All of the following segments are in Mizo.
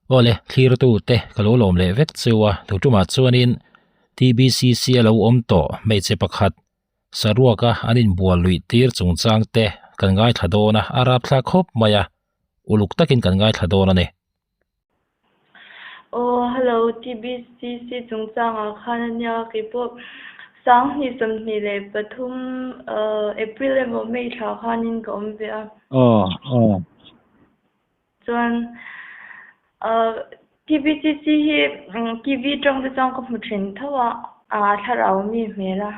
Awle, thlirtute ka lo lawm leh vek cheu a, tu tumah chuanin TBCC a lo awm tawh hmeichhe pakhat saruaka an inbual luih tir chungchang te kan ngaithla dawn a, a rapthlak khawp mai a, uluk takin kan ngaithla dawn a ni. Aw hello TBCC chungchangah khan a nia keipawh 2023 April emaw May thla khanin ka awm ve a. Aw aw. Chuan TBCC hi TV tawng te chuan ka hmu thin tho a, a thlarau mi hmel a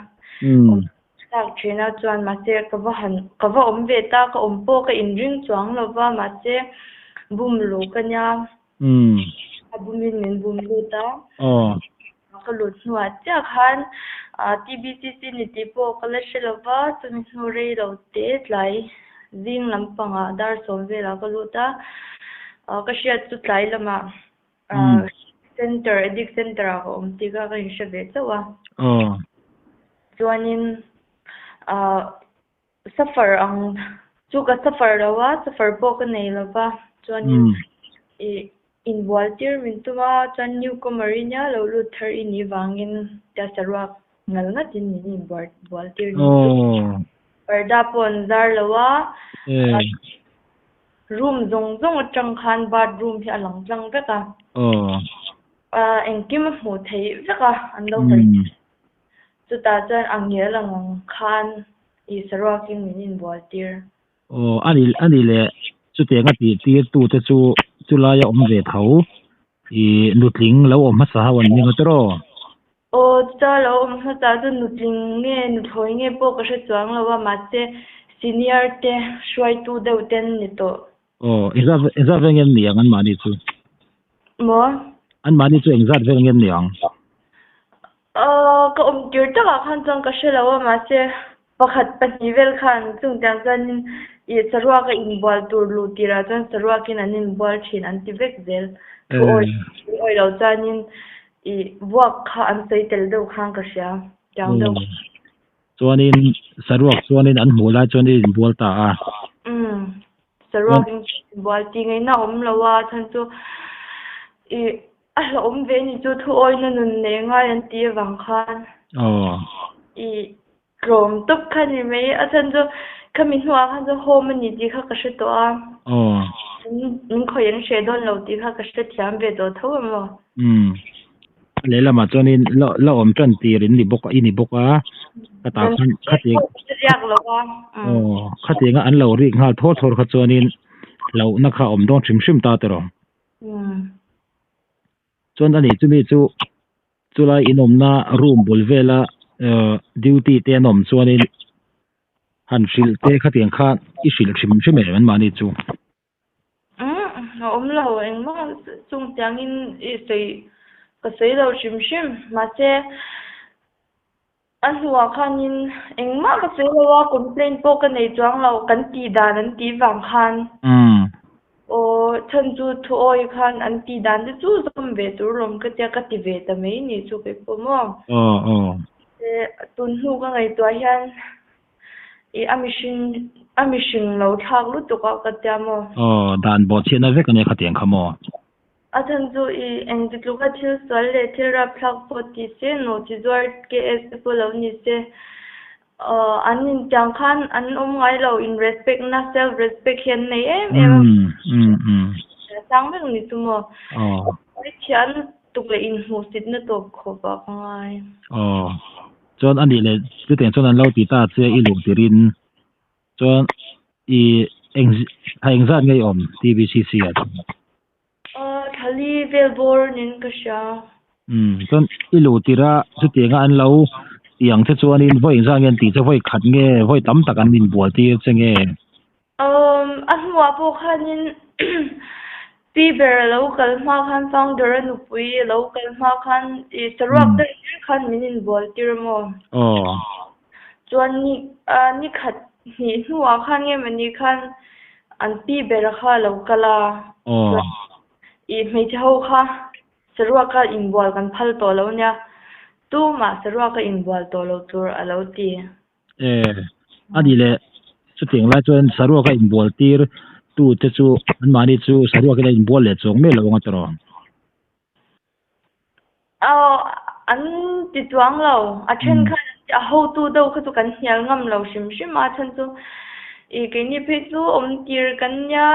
awm thlak thin a chuan mahse ka va han ka va awm ve ta ka awm pawh ka inring chuang lo va mahse bum luh ka nia a bumin min bum lut a ka lut hnuah chiah khan TBCC ni tih pawh ka la hre lo va chumi hnu rei lo te tlai zing lampangah dar sawm velah ka lut a ka hriat chu tlai lamah center addict center ah ka awm tih kha ka inhre ve chauh a chuanin suffer ang chu ka suffer lo a suffer pawh ka nei lo va chuanin ih inbual tir min tum a chuan newcomer i nia lo lut thar i nih vangin tia saruak ngal ngatin min inbual bual tir ni chu parda pawh an zar lo a room zawng zawng atang khan bathroom hi a lang tlang vek a engkim a hmuh theih vek a an lo hawi Chutah chuan a ngel ang ang khan i saruakin min inbual tir. Aw, a ni a ni le, chutianga tih tir tute chu chulaia awm ve tho, i nutling lo awm hmasa ho an ni ngawt rawh. Aw, chuta lo awm hmasa chu nutling nge nuthlawi nge pawh ka hre chuang lo a, mahse senior te hruaitu deuh ten ni tawh. Aw, engzat engzat vel nge an ni ang anmahni chu? Maw? Anmahni chu engzat vel nge an ni ang? Aw, ka awm tir takah khan chuan ka hre lo a, mahse pakhat pahnih vel khan chung tiang chuanin ih saruaka inbual tur luh tirah chuan saruakin an inbual thin an ti vek zel. Thu awi thu awi lo chuanin ih vuak kha an sawi tel deuh khan ka hria tiang deuh. Chuanin saruak chuanin an hmuh lai chuan i inbual ta a. Umm, saruakin inbual tih ngaihna a awm lo a, chhan chu ih A hlauhawm ve ni chu thu awina nun nei ngai an tih avang khan i tlawm tawp kha ni mai. A chhan chu khami hnuah khan chu home a ni tih kha ka hre tawh a, min khawih an hreh dawn lo tih kha ka hrethiam ve tawh tho a maw? Umm lehlamah chuanin la la awm tan tir in ni bawk i ni bawk a, ka tah khan khati riak lo a. Aw khatianga an lo rik nghal thawr thawr kha chuanin hlauhna kha a awm dawn hrim hrim ta tiraw. Chuan ani chumi chu chulai inawmna room bul vela ehh duty te an awm chuanin han hrilh te khatiang kha i hrilh hrim hrim em anmahni chu. Umm a awm lo engmah chung tiangin i sawi ka sawi lo hrim hrim mahse A hnuah khanin engmah ka sawi lo a, complaint pawh ka nei chuang lo, kan tih dan an tih vang khan. Aw, chhan chu thuawi khan an tih dan te chu zawm ve tur lawm ka tia, ka ti ve ta mai ni chu kei pawh maw. Aw, aw. Tun hnu ka ngaihtuah hian i a mihring a mihring lo thlak lutuk a ka tia maw. Aw, dan bawhchhiatna vek ania khatiang kha maw. A chhan chu i engti tluka thil sual leh thil rapthlak pawh ti se, nawhchi zuar KS te pawh lo ni se, an intiang khan an awm ngai lo, in respect na, self respect hi an nei em em a, sang vek ni chu maw? Thian tuk leh inhmuhsitna tawp khawp ah ka ngai. Aw, chuan a nih leh chutiang chuan an lo ti ta che i luh tirin Chuan i eng thla engzat nge i awm TBCC ah chuan? Aw thlali vel bawr niin ka hria. Umm chuan i luh tirh a chutianga an lo tih ang che chuanin vawi engzat nge an tih che vawi khat nge vawi tam tak an inbual tir che nge? Umm a hnuah pawh khanin pi ber a lo kal hma khan founder a nupui a lo kal hma khan i saruak deuh tir khan min inbual tir a maw? Aw. Chuan ni ni khat hnih hnuah khan nge mawni khan an pi ber kha a lo kal a, chuan ih hmeichhe ho kha saruaka inbual kan phal tawh lo nia, tumah saruaka inbual tawh lo tur a lo ti. E, a ni leh chutiang lai chuan saruaka inbual tir. tu te chu an mahni chu saruak in a inbual leh chuang miah lo ang a tiraw? Aw, an ti chuang lo. A then khan a hotu deuh kha chu kan hnial ngam lo hrim hrim a, a chhan chu ih keini phei chu awm tir kan nia,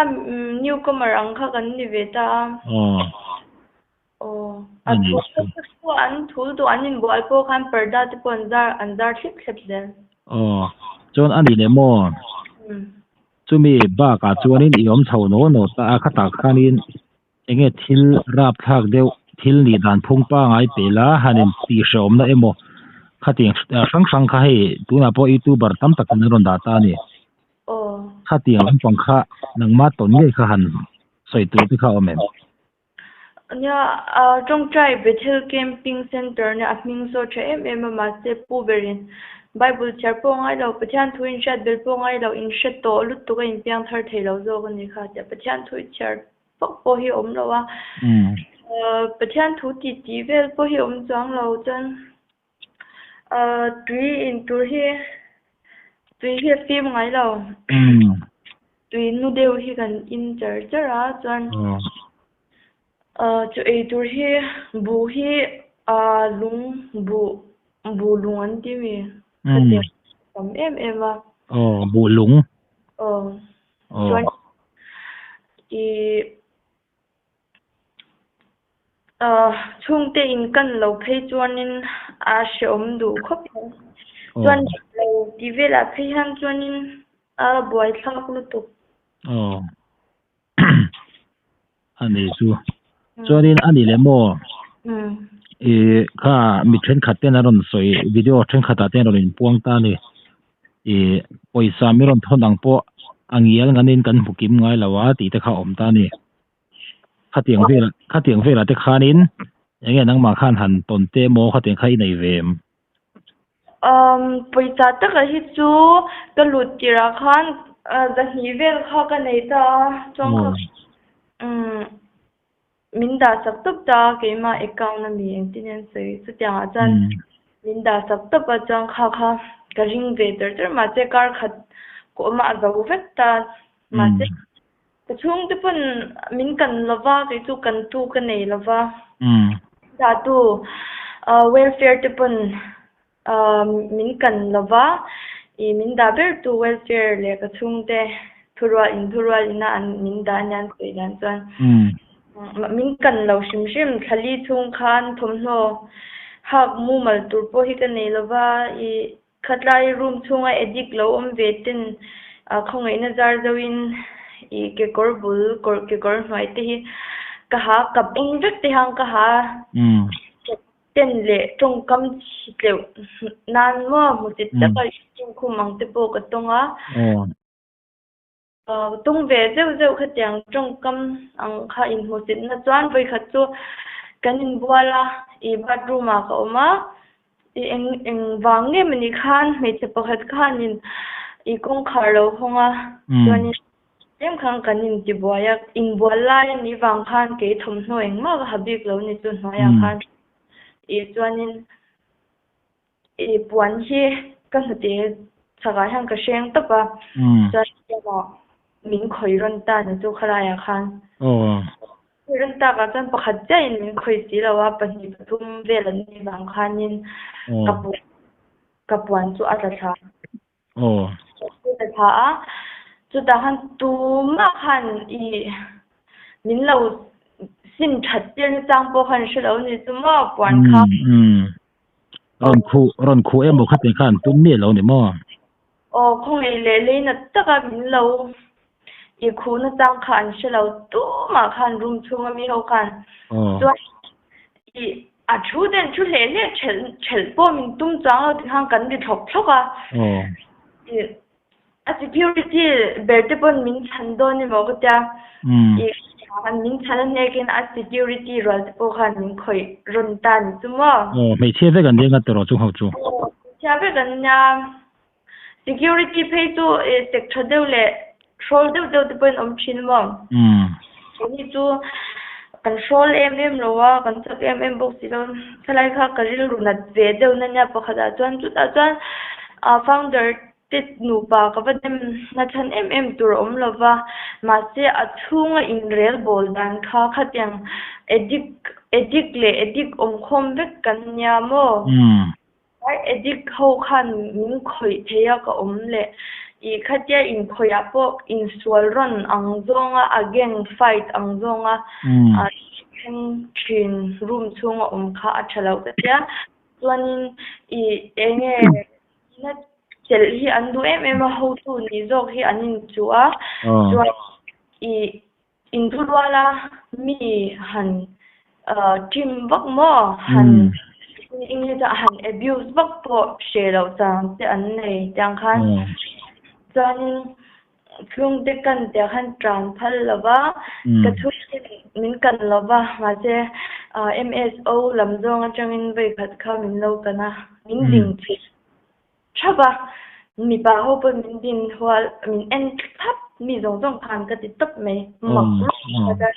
newcomer ang kha kan ni ve ta a. Aw. Aw, a thul te pawh an thul duh an inbual pawh khan parda te pawh an zar an zar thlep thlep zel. Aw, chuan a ni leh maw? Chumi bakah chuanin i awm chho naw naw ta a, khatah khanin enge thil rapthlak deuh thil nih dan phung pangai pe la han in tih hrehawmna emaw khatiang hrang hrang kha hei tunah pawh youtuber tam tak in an rawn dah ta a ni. Aw. Khatiang lampang kha nangmah tawn ngei kha han sawi tur te kha a awm em? Nia, tawngtai Bethel Camping Centre nia a hming saw tha em em a, mahse pu berin Bible chhiar pawh ngai lo, Pathian thu inhriat bel pawh ngai lo, inhre tawh lutuk a inpiang thar thei lo zawk a ni kha tia Pathian thu i chhiar vak pawh hi a awm lo a, Pathian thu tih tih vel pawh hi a awm chuang lo chuan tui in tur hi tui hi a fim ngai lo. Tui nu deuh hi kan in char char a chuan chu ei tur hi buh hi lung buh buh lung an ti mi khatiang tam em em a. Aw buh lung. Aw chuan ih Chhungte in kan lo phei chuanin a hrehawm duh khawp mai. Chuan lo ti velah phei hian chuanin a buaithlak lutuk. Aw a ni chu. Chuanin a ni leh maw? Ih kha mi thenkhat ten a rawn sawi video thenkhatah te an rawn inpuang ta a ni. Ih pawisa mi rawn thawn ang pawh a ngial nganin kan hmu kim ngai lo a tih te kha a awm ta a ni. Khatiang vel khatiang velah te khanin eng nge nangmah khan han tawn te emaw khatiang kha i nei ve em? Umm pawisa taka hi chu ka lut tirah khan zahnih vel kha ka nei ta a chuan kha umm min dah sak tawp ta a keimah account ami engtin nge an sawi chutiang ah chuan min dah sak tawp a chuan kha kha ka ring ve cher cher mahse kar khat ka awm a a zo vek ta mahse Ka chhungte pawn min kan lo va, kei chu kan tu ka nei lo va. Dahtu welfare te pawn min kan lo va, ih min dah ber tu welfare leh ka chhungte thurual in thurual ina an min dah ania an sawi dan chuan min kan lo hrim hrim. Thlali chhung khan thawmhnaw hak mumal tur pawh hi ka nei lo va, ih Khatlai room chhunga addict lo awm ve ten khawngaihna zar zoin ih kekawr bul kawr kekawr hnuai te hi ka ha kap eng vek te hian ka ha ten leh tawngkam chhi tleuh nan maw hmusit taka inkhum ang te pawh ka tawng a. Tung ve zeuh zeuh khatiang tawngkam ang kha inhmuhsitna chuan vawikhat chu kan inbual a, ih bathroom ah ka awm a, ih eng eng vang nge mawni khan hmeichhe pakhat khanin ih kawngkhar lo hawng a, chuanin tlem khan kan intibuai a, inbual lai a nih vang khan kei thawmhnaw engmah ka ha bik lo ni chu hnuaiah khan ih chuanin I puan hi ka hnute chhakah hian ka hreng tawp a, chuan lamah min khawih rawn ta ni chu khalaiah khan. Khawih rawn takah chuan pakhat chiahin min khawih si lo a, pahnih pathum vel an nih vang khanin ka puan ka puan chu a tla thla. A tla thla a, chutah khan tumah khan i min lo sim that tir na chang pawh khan hre lo ni chu maw puan kha. Rawn khuh rawn khuh emaw khatin khan tum miah lo ni maw? Aw khawngaih leh lei nat taka min lo i khuh na chang kha an hre lo tumah khan room chhunga mi ho khan chuan i a thu ten thu hleh hleh thelh thelh pawh min tum chuang lo ti khan kan ri thlawk thlawk a i A security ber te pawn min chhan dawn emaw ka tia. I min chhan a hnekin a security rual te pawh khan min khawih rawn ta ni chu maw. Aw, hmeichhia vek an nia nga tawh chu ho chu. Aw, hmeichhia vek an nia. Security phei chu sek tha deuh leh hrawl deuh deuh te pawhin awm thin maw. Keini chu kan hrawl em em lo a, kan chak em em bawk si lo. Khalai kha ka rilru nat ve deuh na nia pakhatah chuan chutah chuan founder. te nupa ka va dem na chhan em em tur a awm lova, mahse a chhunga inrel bawl dan kha khatiang addict addict leh addict awmkhawm vek kan nia maw? Ai addict ho khan min khawih thei a ka awm leh ih khatia inkhawih ah pawh insual rawn ang zawnga a gang fight ang zawnga a thleng thin room chhunga awm kha a tha loh ka tia chuanin ih enge na chelh hi an duh em em a hotu nih zawk hi an inchuh a chuan ih Inthuruala mi han trim vak maw, han English ah han abuse vak pawh hre loh chang te an nei tiang khan chuanin chhungte kan tiang khan tan phal lo va, ka chhungte min kan lo va, mahse MSO lam zawng atangin vawikhat kha min lo kan a, min ding chhit Thap a, mipa ho pawh min din hual, min en thlap, mi zawng zawng khan ka ti tawp mai, mak lutuk a,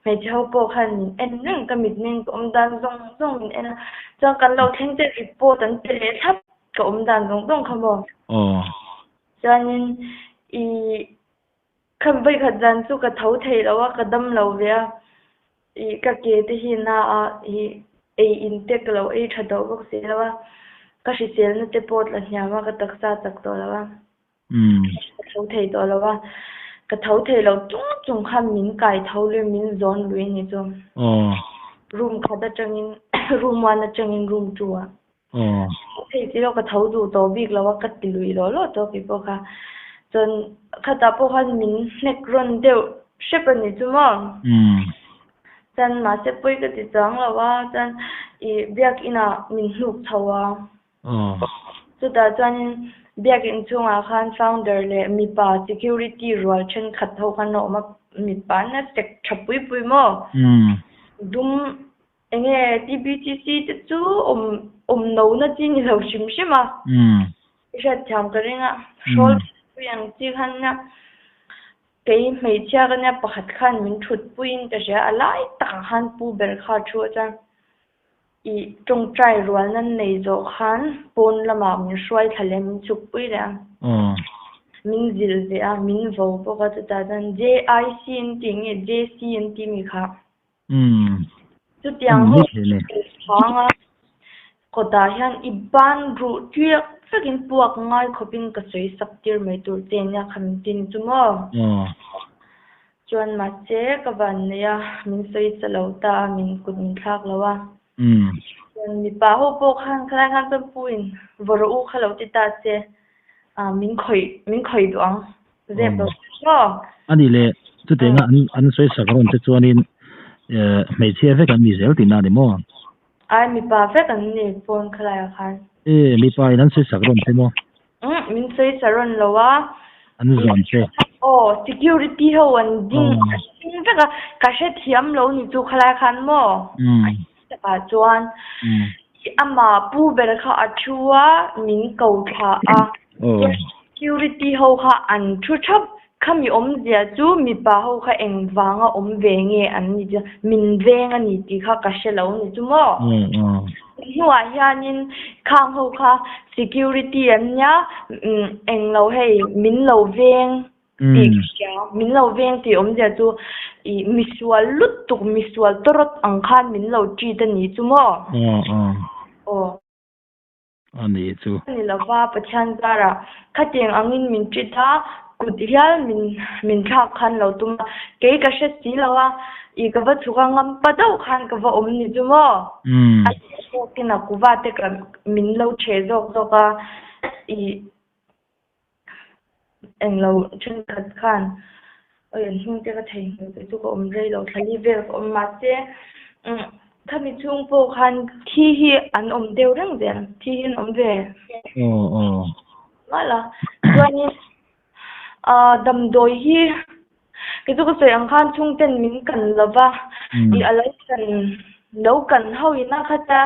hmeichhe ho pawh khan min en reng, ka mitmeng ka awm dan zawng zawng min en a, chuan kan lo thleng te report an pe leh thlap, ka awm dan zawng zawng kha maw. Chuanin i kha vawikhat zan chu ka tho thei lo a, ka dam lo ve a, Ih ka ke te hi na a ih ei in te ka lo ei tha tawh bawk si lo a, ka hriselna te pawh tla hniam a, ka taksa chak tawh lo a, ka tho thei tawh lo a, ka tho thei lo chung chung khan min kai tho lui min zawn lui a ni chu. Room khat atangin room one atangin room two ah. Tho thei si lo ka tho duh tawh bik lo a, ka ti lui lawh lawh tawh kei pawh kha. Chuan khatah pawh khan min hnek rawn deuh hrep a ni chu maw. Chuan mahse pawi ka ti chuang lo a, chuan ih biakinah min hnuk chho a. Chutah chuanin biakin chhungah khan founder leh mipa security rual thenkhat ho khan a awm a, mipa na sek tha pui pui maw. Dum Enge TBCC te chu awm awm no na chi ni lo hrim hrim a. I hriatthiam ka ring a. Hrawl pui ang chi khan nia kei hmeichhia ka nia pakhat khan min thut puiin ka hria a lai takah khan pu ber kha thu a chuan ih tawngtai rual nan nei zawh khan pawn lamah min hruai thla leh min chhuk pui leh a. Min zilh ve a min vo bawk a chutah chuan JIC an tih nge JC an tih mi kha. Chutiang ho chhang a, kawtah hian i ban ruh tliak vekin puak ngai khawpin ka sawi sak tir mai tur che nia kha min ti ni chu maw? Chuan mahse ka van nei a, min sawi sa lo ta a, min kut min thlak lo a. Chuan mipa ho pawh khan khalai khan chuan pu in vaw rawh u kha lo ti ta che, min khawih min khawih duh ang. Zep lo maw? A nih leh chutianga an an sawi sak rawn te chuanin eh hmeichhia vek an ni zel tihna a ni maw? Ai mipa vek an ni pawn khalaiah khan. E mipa in an sawi sak rawn che maw? Umm min sawi sa rawn lo a. An zawn che. Aw security ho an ding an ding vek a ka hrethiam lo ni chu khalai khan maw? Takah chuan amah pu ber kha a thu a, min ko thla a. Security ho kha an thu thap, khami awmzia chu mipa ho kha engvanga awm ve nge an ni chu, min veng a ni tih kha ka hre lo ni chu maw. Hnuah hianin khang ho kha security an nia, englo hei min lo veng tih ka hria, min lo veng tih awmzia chu ih misual lutuk misual tawrawt ang khan min lo treat a ni chu maw? Aw. A ni chu. A ni lova Pathian zarah khatiang angin min treat a, kut hial min min thlak khan lo tum a, kei ka hre si lo a, ih ka va chhuk a ngam pa deuh khan ka va awm ni chu maw? A tawkin a kuva te ka min lo ṭheh zawk zawk a, ih. Englo thenkhat khan awi an hming te ka theihnghilh te chu ka awm rei lo thla li vel ka awm mahse khami chhung pawh khan thi hi an awm deuh reng zel thi hi an awm ve nual a chuanin ah damdawi hi Kei chu ka sawi ang khan chhungten min kan lo va, i a lo kan lo kan ho in a khat a,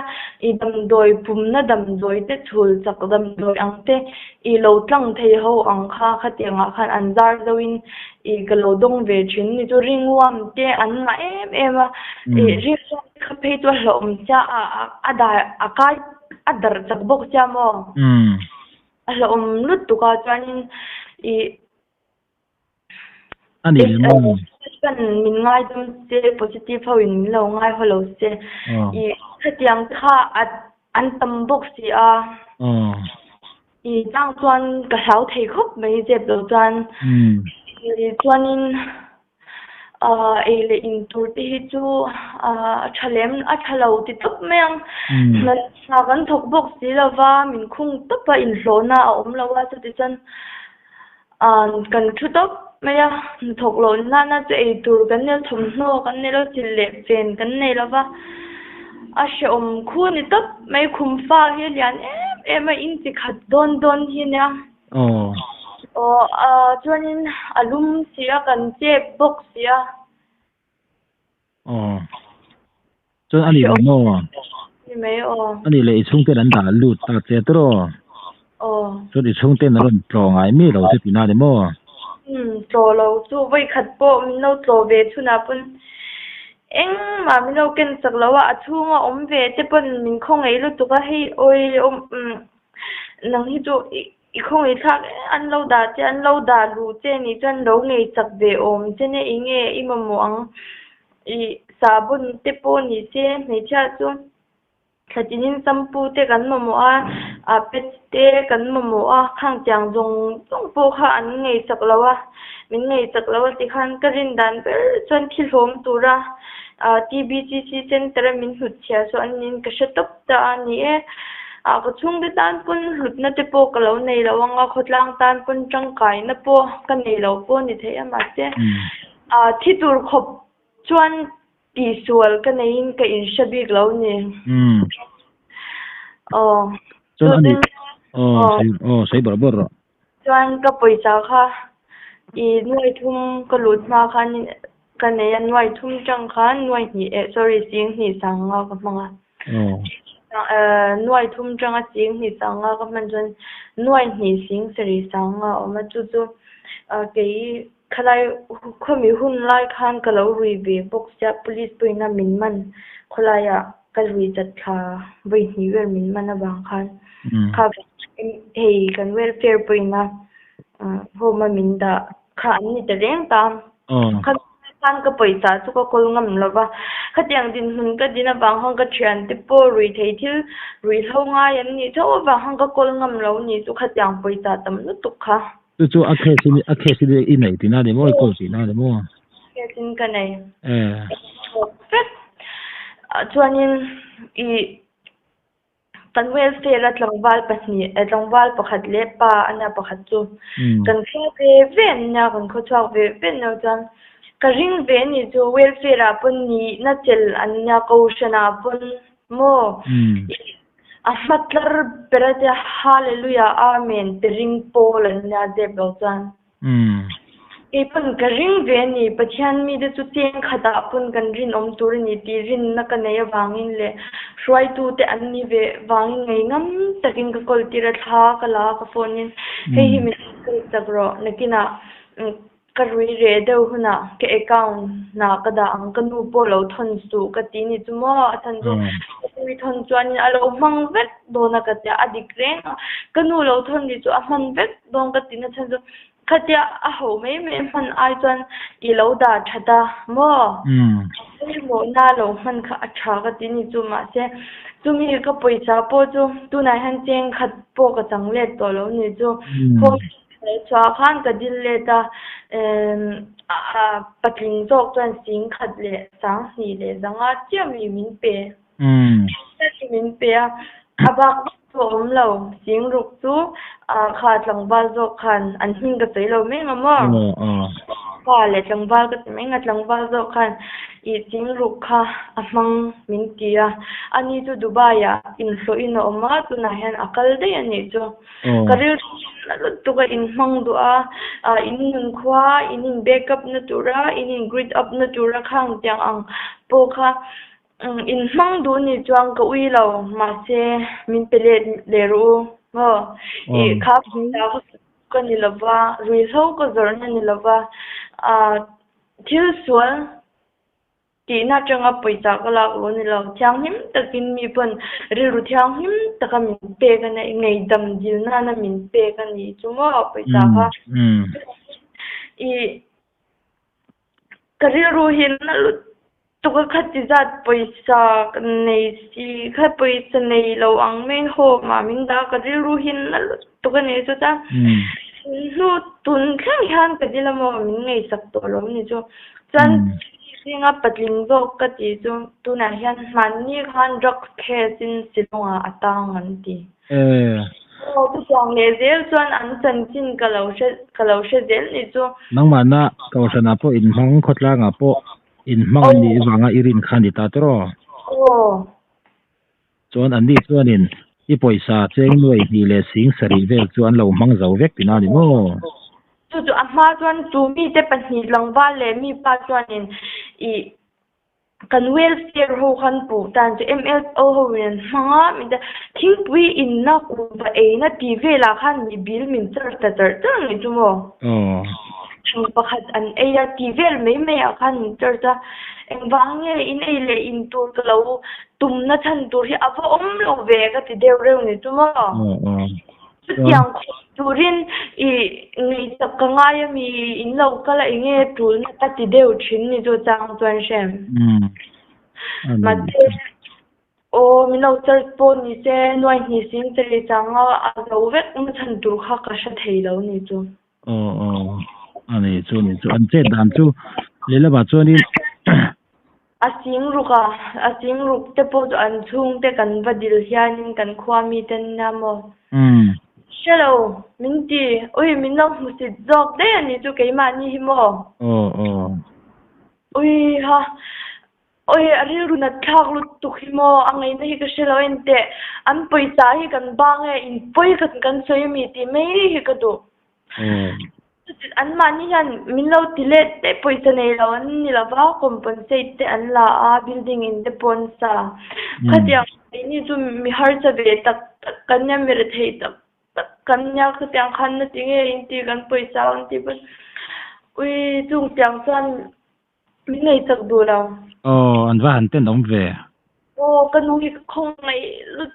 i damdawi pumna damdawi te chhul chak damdawi ang te i lo tlang thei ho ang kha khatiangah khan an zar zo in i ka lo dawng ve thin ni chu ringuam te an ngah em em a, i ringuam te kha phei chu a hlauhawm sia a a a dar a kai a darh chak bawk sia maw? A hlauhawm lutuk a chuanin ih A ni leh maw? Kan min ngaidam se positive ho in min lo ngai haw lo se ih khatiang kha an tam bawk si a. Ih tlang chuan ka hlau thei khawp mai zep lo chuan ih chuanin Ei leh in tur te hi chu a tha lem a tha lo ti tawp mai ang. Hna kan thawk bawk si lo va, min khung tawp a, inhlawhna a awm lo a, chutichuan kan thu tawp mai a, hnathawk loh nana chu ei tur kan nei lo, thawmhnaw kan nei lo, chil leh fen kan nei lo va, a hrehawm khu ni tawp mai, khum fa hi a lian em em a, in chi khat dawn dawn hi nia. Aw. Aw a chuanin a lum si a kan chep bawk si a. Aw. Chuan a ni lo maw? Ni mai aw. A ni leh i chhungten an dah lut ta che tawh. Aw. Chuan i chhungten an rawn tlaw ngai mi lo che tina ni maw? Umm tlaw lo chu vawi khat pawh min lo tlaw ve chhunah pawn engmah min lo ken chak lo a, a chhunga awm ve te pawn min khawngaih lutuk a hei awi awm umm Nang hi chu i khawngaih thlak e, an lo dah che, an lo dah luh che nih chuan lo ngei chak ve awm che nia, eng nge i mamawh ang? I sahbawn te pawh ni se, hmeichhia chu thla tinin shampoo te kan mamawh a, a pads te kan mamawh a, khang tiang zawng zawng pawh kha an ngei chak lo a, min ngei chak lo a tikhan ka rin dan ber chuan thi hlawm tura TBCC centre a min hnutchhiah saw an niin ka hre tawp. Ta a ni e. Ah ka chhungte tan pawn hlutna te pawh ka lo nei lo ang a, khawtlang tan pawn tangkaina pawh ka nei lo pawh a ni thei a, mahse ah thi tur khawp chuan tihsual ka neiin ka inhre bik lo a ni. Aw. Chuan a ni. Aw, aw, sawi bawrh bawrh rawh. Chuan ka pawisa kha i nuai thum ka lut hma khan ka nei a, nuai thum tang khan nuai hnih eh sorry ching hnih sang nga ka hmang a. Nuai thum tanga ching hnih sang nga ka hman chuan nuai hnih sing sarih sang nga a awm a, chu chu kei khalai khawmi hun lai khan ka lo rui ve bawk sia, police pawhin a min man khawlaiah ka rui chat thla vawi hnih vel min man avang khan kha hei kan welfare pawhin a home a min dah kha an ni ta reng ta. Kha khan ka pawisa chu ka kawl ngam lo va, khatiang dinhmun ka din avang khan ka thiante pawh rui thei thil ruihhlo ngai an nih tho avang khan ka kawl ngam lo ni chu khatiang pawisa tam lutuk kha. Chu chu a case in a case in i nei tihna ni maw i kawl tihna ni maw? Case in ka nei. Eh. Vek. Chuanin i Kan welfare a tlangval pahnih eh tlangval pakhat leh pa a nia pakhat chu kan khaw ve ve an nia kan khaw chhuak ve ve an nia chuan ka ring ve a nih chu welfare ah pawn nihna chel an nia kohhran ah pawn maw a hma tlar ber a tia hallelujah amen ti ring pawl an nia zep lo chuan. Kei pawn ka ring ve a ni, Pathian mite chu cheng khatah pawn kan rinawm tur a ni tih rinna ka nei avangin leh hruaitute an ni ve vangin ngei ngam takin ka kawl tir a, thla ka la a ka phone in hei hi min kawl chak rawh, nakinah ka rui reh deuh hunah ka account ah ka dah ang, ka nu pawh lo thawn suh ka ti ni chu maw, a chhan chu ka nui thawn chuanin a lo hmang vek dawn a ka tia, a dik reng a, ka nu lo thawn ri chu a hman vek dawn ka ti na chhan chu khatia a ho mai mai hman ai chuan i lo dah that a maw? Pawimawhna lo hman kha a tha ka ti ni chu mahse chumi ka pawisa pawh chu tunah hian cheng khat pawh ka chang let tawh lo ni chu home chhuah khan ka dil let a patling zawk chuan sing khat leh sang hnih leh zanga chiah mi min pe. Min pe a, a bak vak chu a awm lo. Sing ruk chu kha tlangval zawk khan an hming ka sawi lo mai ang a maw? Pa leh tlangval ka ti mai ang a, tlangval zawk khan ih sing ruk kha a hmang min ti a. Ani chu Dubai ah inhlawhin a awm a, tunah hian a kal daih a nih chu. Ka rilru a lutuk a inhmang duh a, in nun khua, in in back up na tura, in in grid up na tura khang tiang ang pawh kha In hmang duh nih chuan ka ui lo, mahse min pe let leh rawh u maw? Ih kha pawisa kha ka ni lo va, ruihhlo ka zawrhna ni lo va, thil sual Tihna atanga pawisa ka lak lo ni lo. Thianghlim takin mi pawn rilru thianghlim taka min pek a nia, ngaihdam dil nana min pek a ni chu maw pawisa kha. I ka rilru hi na lutuk a khati zat pawisa ka nei si kha pawisa nei lo ang mai home ah min dah a ka rilru hi na lutuk a ni chu chuan hnu tun thleng hian ka dil a maw min ngaihsak tawh lo ni chu chuan Zinga patling zawk ka tih chu tunah hian hmanni khan drugs case in Shillong ah a tang an ti. Aw chutiang leh zel chuan an chanchin ka lo hre ka lo hre zel ni chu. Nangmahna Kohhranah pawh inhmang khawtlangah pawh inhmang an nih vanga i rin kha a ni ta tawh. Aw. Chuan anni chuanin i pawisa cheng nuai hnih leh sing sarih vel chu an lo hmang zo vek tina a ni maw? Chu chu a hma chuan chu mite pahnih tlangval leh mi pa chuanin i kan welfare ho khan puh tan chu MSO ho in an hmang a, mite thingpui inna kuhva eina tih velah khan mi bill min charge ta charh charh ngei chu maw? Aw. Thang pakhat an ei a tih vel mai mai ah khan min charge a, engvang nge in ei leh in tur ka lo Tumna chhan tur hi a va awm lo ve ka ti deuh reuh ni chu maw? Chutiang khawp turin i ngaihsak ka ngai a mi in lo kal a enge tulna ka ti deuh thin ni chu chang chuan hrem. Mahse aw min lo charge pawh ni se nuai hnih sing chei changa a zo vek na chhan tur kha ka hre thei lo ni chu. Aw aw a ni chu ni chu an chet dan chu lehlamah chuanin A sing ruk a, a sing ruk te pawh chu an chhungte kan va dil hianin kan khua mite an nia maw? Hre lo, min ti, ui min lo hmusit zawk daih a ni chu keimahni hi maw? Aw aw. Ui ha, ui a rilru nat thlak lutuk hi maw? A ngaihna hi ka hre lo enteh, an pawisa hi kan bang e, in pawi kan sawi ami tih mai hi ka duh. Anmahni hian min lo ti let daih pawisa nei lo an ni lo va, compensate te an la a, building in te pawh an sa. Khatiang keini chu mi harsa ve tak tak kan nia, mi rethei tak tak kan nia, khatiang khan na ti nge in ti kan pawisa an ti pawn ui chung tiang chuan min nei chak duh lo. Aw, an va han tenawm ve. Aw, ka nu hi ka khawngaih lut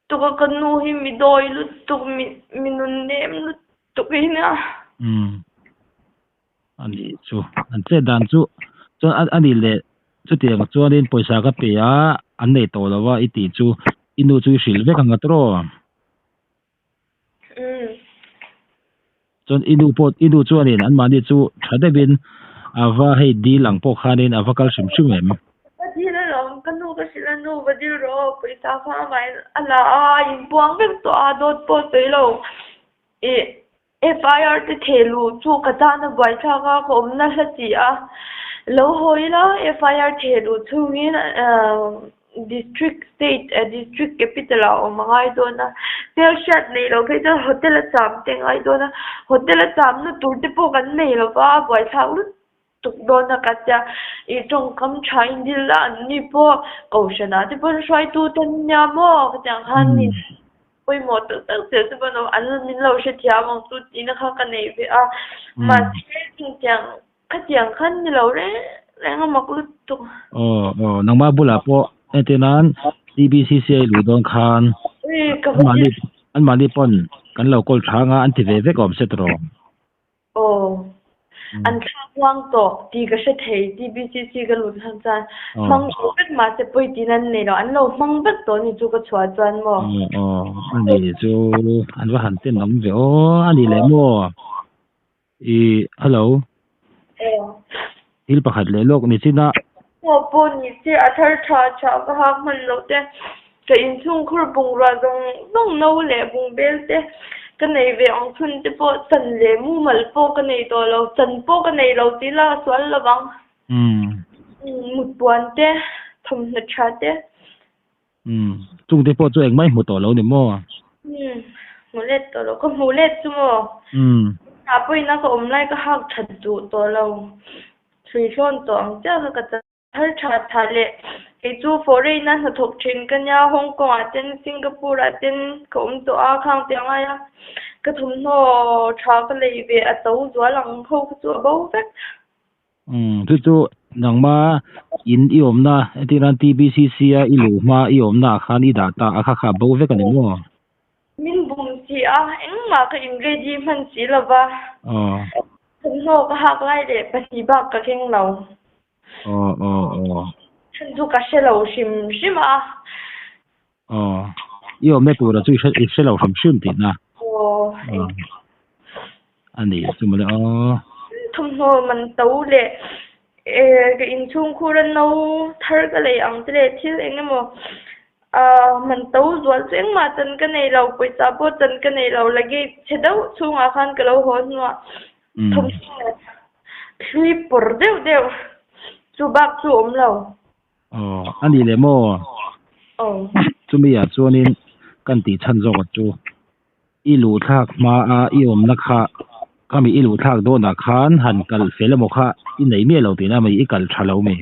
Tuk a ka nu hi mi dawi lutuk, mi mi nun nem lutuk hi nia. Umm. A nih chu. An chet dan chu chuan a a nih leh chutiang chuanin pawisa ka pe a, an nei tawh lo a i tih chu i nu chu i hrilh vek ang a tawh. Umm. Chuan i nu pawh i nu chuanin anmahni chu tha deuhin a va hei dil ang pawh khanin a va kal hrim hrim em? Ka dil alawm, ka nu ka hrilh a nu va dil rawh aw, pawisa kha amahin a la a, a inpuang vek tawh a, dawt pawh sawi lo. Ih FIR te theh luh chu ka tan a buaithlak a, ka awmna hla chi a, lo haw ila FIR theh luh chhungin District state eh district capital ah awm a ngai dawn a hmel hriat neih loh phei chuan hotel a cham te a ngai dawn a hotel a cham na tur te pawh kan nei lo va a buaithlak lutuk dawn a ka tia ih tawngkam tha in dil a an ni pawh kohhran ah te pawn hruaitu te an nia maw khatiang khan ni pawimawh tak tak zel te pawh an min lo hrethiam ang chu tihna kha ka nei ve a mahse chutiang Khatiang khan ni lo reng reng a mak lutuk. Aw aw nangmah bulah pawh entir nan TBCC a i luh dawn khan anmahni anmahni pawn kan lo call tha anga an ti ve vek awm se tawh. Aw an thlak huang tawh tih ka hre thei TBCC ka lut hlan chuan hmang tawh vek mahse pawi tin an nei lo an lo hmang vek tawh ni chu ka chhuah chuan maw. Aw aw ani chu an va han ten awm ve aw ani leh maw. I hello. Thil pakhat leh lawk ni chin a. Aw pawh ni se a thar tha tha ka hak hman loh te ka inchhungkhur bungrua zawng zawng no leh bungbel te ka nei ve ang chhun te pawh chan leh mumal pawh ka nei tawh lo chan pawh ka nei lo tih la a sual lovang. Mutpuan te thawmhnaw tha te. Chung te pawh chu engmah i hmu tawh lo ni maw? Hmu let tawh lo. Ka hmu let chu maw? Hna pawhin a ka awm lai ka hak that duh tawh lo. Thlui hlawn tawh ang chiah kha ka thar tha tha leh kei chu foreign a hnathawk thin ka nia Hong Kong ah ten Singapore ah ten ka awm tawh a khang te angai a ka thawmhnaw tha ka lei ve a to zual ang ho kha chu a bo vek. Chu chu. Nangma in i awmna entirnan TBCC a i luh hma i awmna ah khan i dah ta a kha kha a bo vek a ni maw? Min bum si a, engmah ka in ready hman si lo va. Aw. Thawmhnaw ka hak lai leh pahnih bak ka keng lo. Aw aw aw. Chhan chu ka hre lo hrim hrim a. Aw. I awmna tura chu i hre i hre lo hrim hrim tihna. Aw. A ni chu mawle aw. Thawmhnaw man to leh ka inchhungkhur a no thar ka lei ang te leh thil eng emaw man to zual chu engmah chan ka nei lo, pawisa pawh chan ka nei lo, luggage chhe deuh chhungah khan ka lo haw hnuah thawmhnaw hlui pawr deuh deuh chu bak chu a awm lo. Aw, a nih leh maw? Aw. Chumi ah chuanin kan tih chhan zawk a chu. I luh thlak hma a i awmna kha khami i luh thlak dawnah khan han kal fel emaw kha i nei miah lo tihna mai i kal tha lo mi?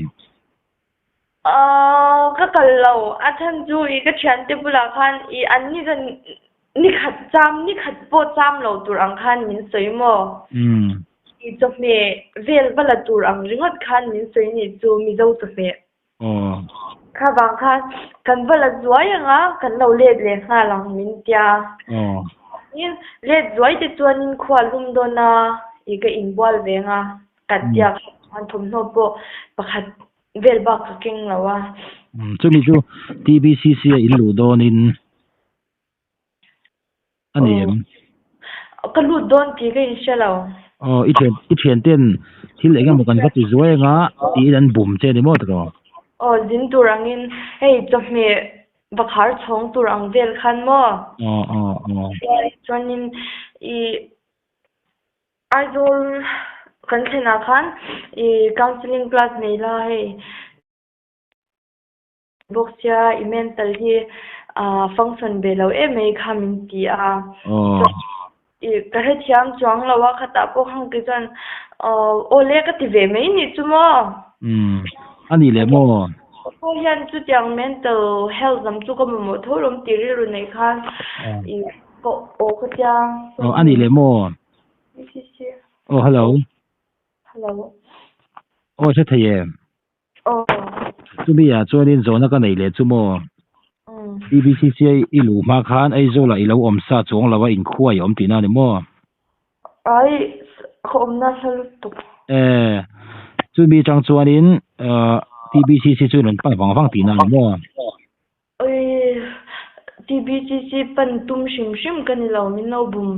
Aw, ka kal lo. A chhan chu i ka thiante bulah khan i an ni zan ni khat cham ni khat pawh cham lo tur ang khan min sawi maw? I chawhmeh vel va la tur ang ringawt khan min sawi nih chu Mizo chawhmeh. Aw. Kha vang khan kan va la zuai ang a, kan lo let leh nghal ang min tia. Aw. Tin, let zuai te chuanin khua lum dawn a, i ka inbual ve ang a, kan tia kha chuan thawmhnaw pawh pakhat vel bak ka keng lo a. Chumi chu TBCC a in luh dawnin A ni em? Ka lut dawn tih ka inhre lo. Aw, i thian, i thian ten thil eng emaw kan va ti zuai anga tiin an bum che a ni maw tiraw? Aw, zin tur angin hei chawhmeh bakhar chhawng tur ang vel khan maw? Aw, aw, aw. Chuanin i Aizawl kan thlenah khan i counselling class nei la hei. Bawk sia i mental hi function ve lo em mai kha min ti a. I ka hrethiam chuang lo a khatah pawh khan kei chuan aw le ka ti ve mai nih chu maw. Umm a nih leh maw. Pawh hian chutiang mental health lam chu ka mamawh tho lawm tih rilru nei khan i ka aw ka tia. Aw a nih leh maw. Aw hello. Hello. Aw hre thei em. Aw. Chumi ah chuanin zawhna ka nei leh chu maw? TBCC i luh hma khan Aizawl ah i lo awm sa chuang lo a inkhua i awm tihna a ni maw? Ai, ka awm nasa lutuk. E, chumi atang chuanin TBCC chu in rawn pan vang vang tihna a ni maw? Oi, TBCC pan tum hrim hrim ka ni lo, min lo bum.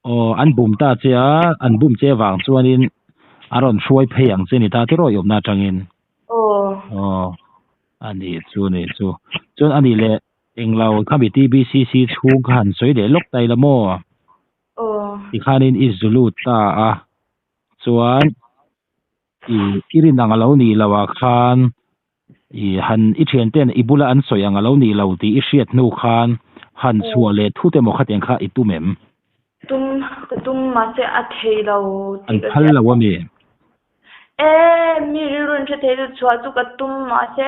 Aw, an bum ta che a, an bum che vang chuanin a rawn hruai phei ang che ni ta tiraw i awmna atangin. Aw. Aw, a nih chu a nih chu. Chuan a nih leh englo khami TBCC chhung kha han sawi leh lawk ta ila maw? Aw. Tikhanin i zu lut ta a, chuan i i rin ang a lo nih loh ah khan I han i thianten i bula an sawi ang a lo nih lo tih i hriat hnu khan han chhuah leh thut emaw khatiang kha i tum em? Tum, ka tum mahse a thei lo tih ka hria. An phal lo a mi? E, mi rilru in hre thei chu chhuah chu ka tum mahse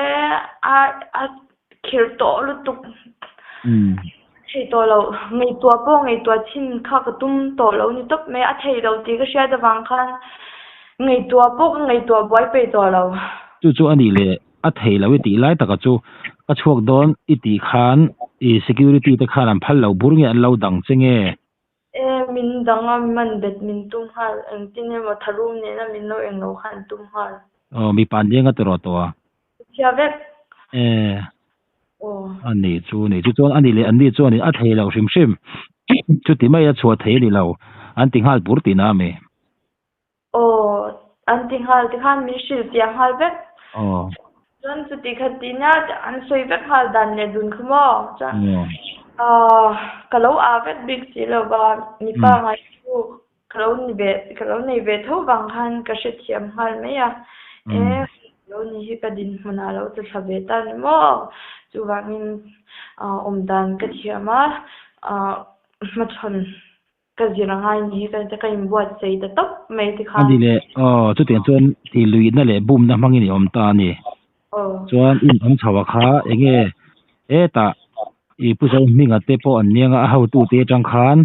a a khirh tawh lutuk. Thei tawh lo, ngaihtuah pawh ngaihtuah chhin kha ka tum tawh lo ni tawp mai, a thei lo tih ka hriat avang khan ngaihtuah pawh ka ngaihtuah buai peih tawh lo. Chu chu a nih leh a thei lo i tih lai taka chu ka chhuak dawn i tih khan i security te khan an phal lo bur nge an lo dang che nge? E, min dang a man bet min tum nghal, engtin emaw tharum nena min lo englo khan tum nghal. Aw, mipa an leng a ti rawh tawh a. Chhia vek. E. A ni chu ni chu chuan a ni leh an ni chuan a thei lo hrim hrim chuti mai a chhuah thei a ni lo an ti nghal bur tihna a mi. Aw an ti nghal tikhan min hrilh piah nghal vek. Aw. Chuan chuti khat tihna an sawi vek nghal dan leh dun kha maw chuan aw ka lo ah vek bik si lo va mipa ngai chu Ka lo ni ve, ka lo nei ve tho vang khan ka hrethiam nghal mai a, e lo ni hi ka dinhmun ah lo tla thla ve ta ni maw? Chuvangin awm dan ka thiam a, hmachhawn ka zir a ngai ni hi ka ka inbuatsaih ta tawp mai ti khan. A ni leh, aw chutiang chuan tih luihna leh bumna hmangin i awm ta a ni. Chuan in awm chho a kha enge hetah i Pu Zohminga te pawh an niang a, a hotute atang khan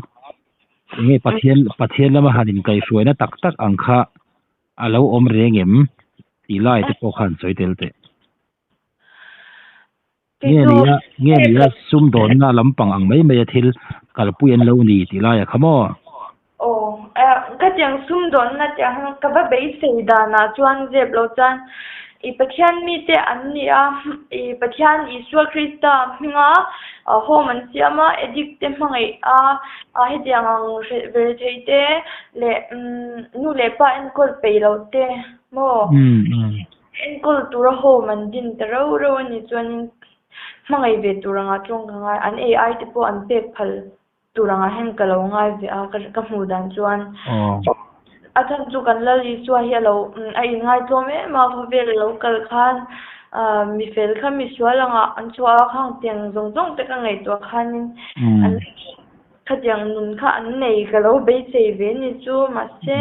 enge Pathian Pathian lama han inkaihhruaina tak tak ang kha a lo awm reng em? Tih lai te pawh khan sawi tel teh. Nge nia, nge nia sumdawnna lampang ang mai mai a thil kalpui an lo ni tih lai a kha maw? Aw, khatiang sumdawnna tiang hian ka va beisei danah chuan zep lo chuan i Pathian mite an ni a, i Pathian Isua Krista hminga home an siam a, addict te hmangaih a, hetiang ang hreh thei te leh nu leh pa enkawl peih loh te maw? Enkawl tura home an din ta reuh reuh a nih chuanin hmangaih ve tur angah chuan ka ngai. An ei ai te pawh an pek phal tur angah hian ka lo ngai ve a, ka hmuh dan chuan. A chhan chu kan Lal Isua hi a lo a inngai tlawm em a, khawvel a lo kal khan mi fel kha mi sual angah an chhuah a, khang tiang zawng zawng te ka ngaihtuah khanin an Khatiang nun kha an nei ka lo beisei ve ni chu, mahse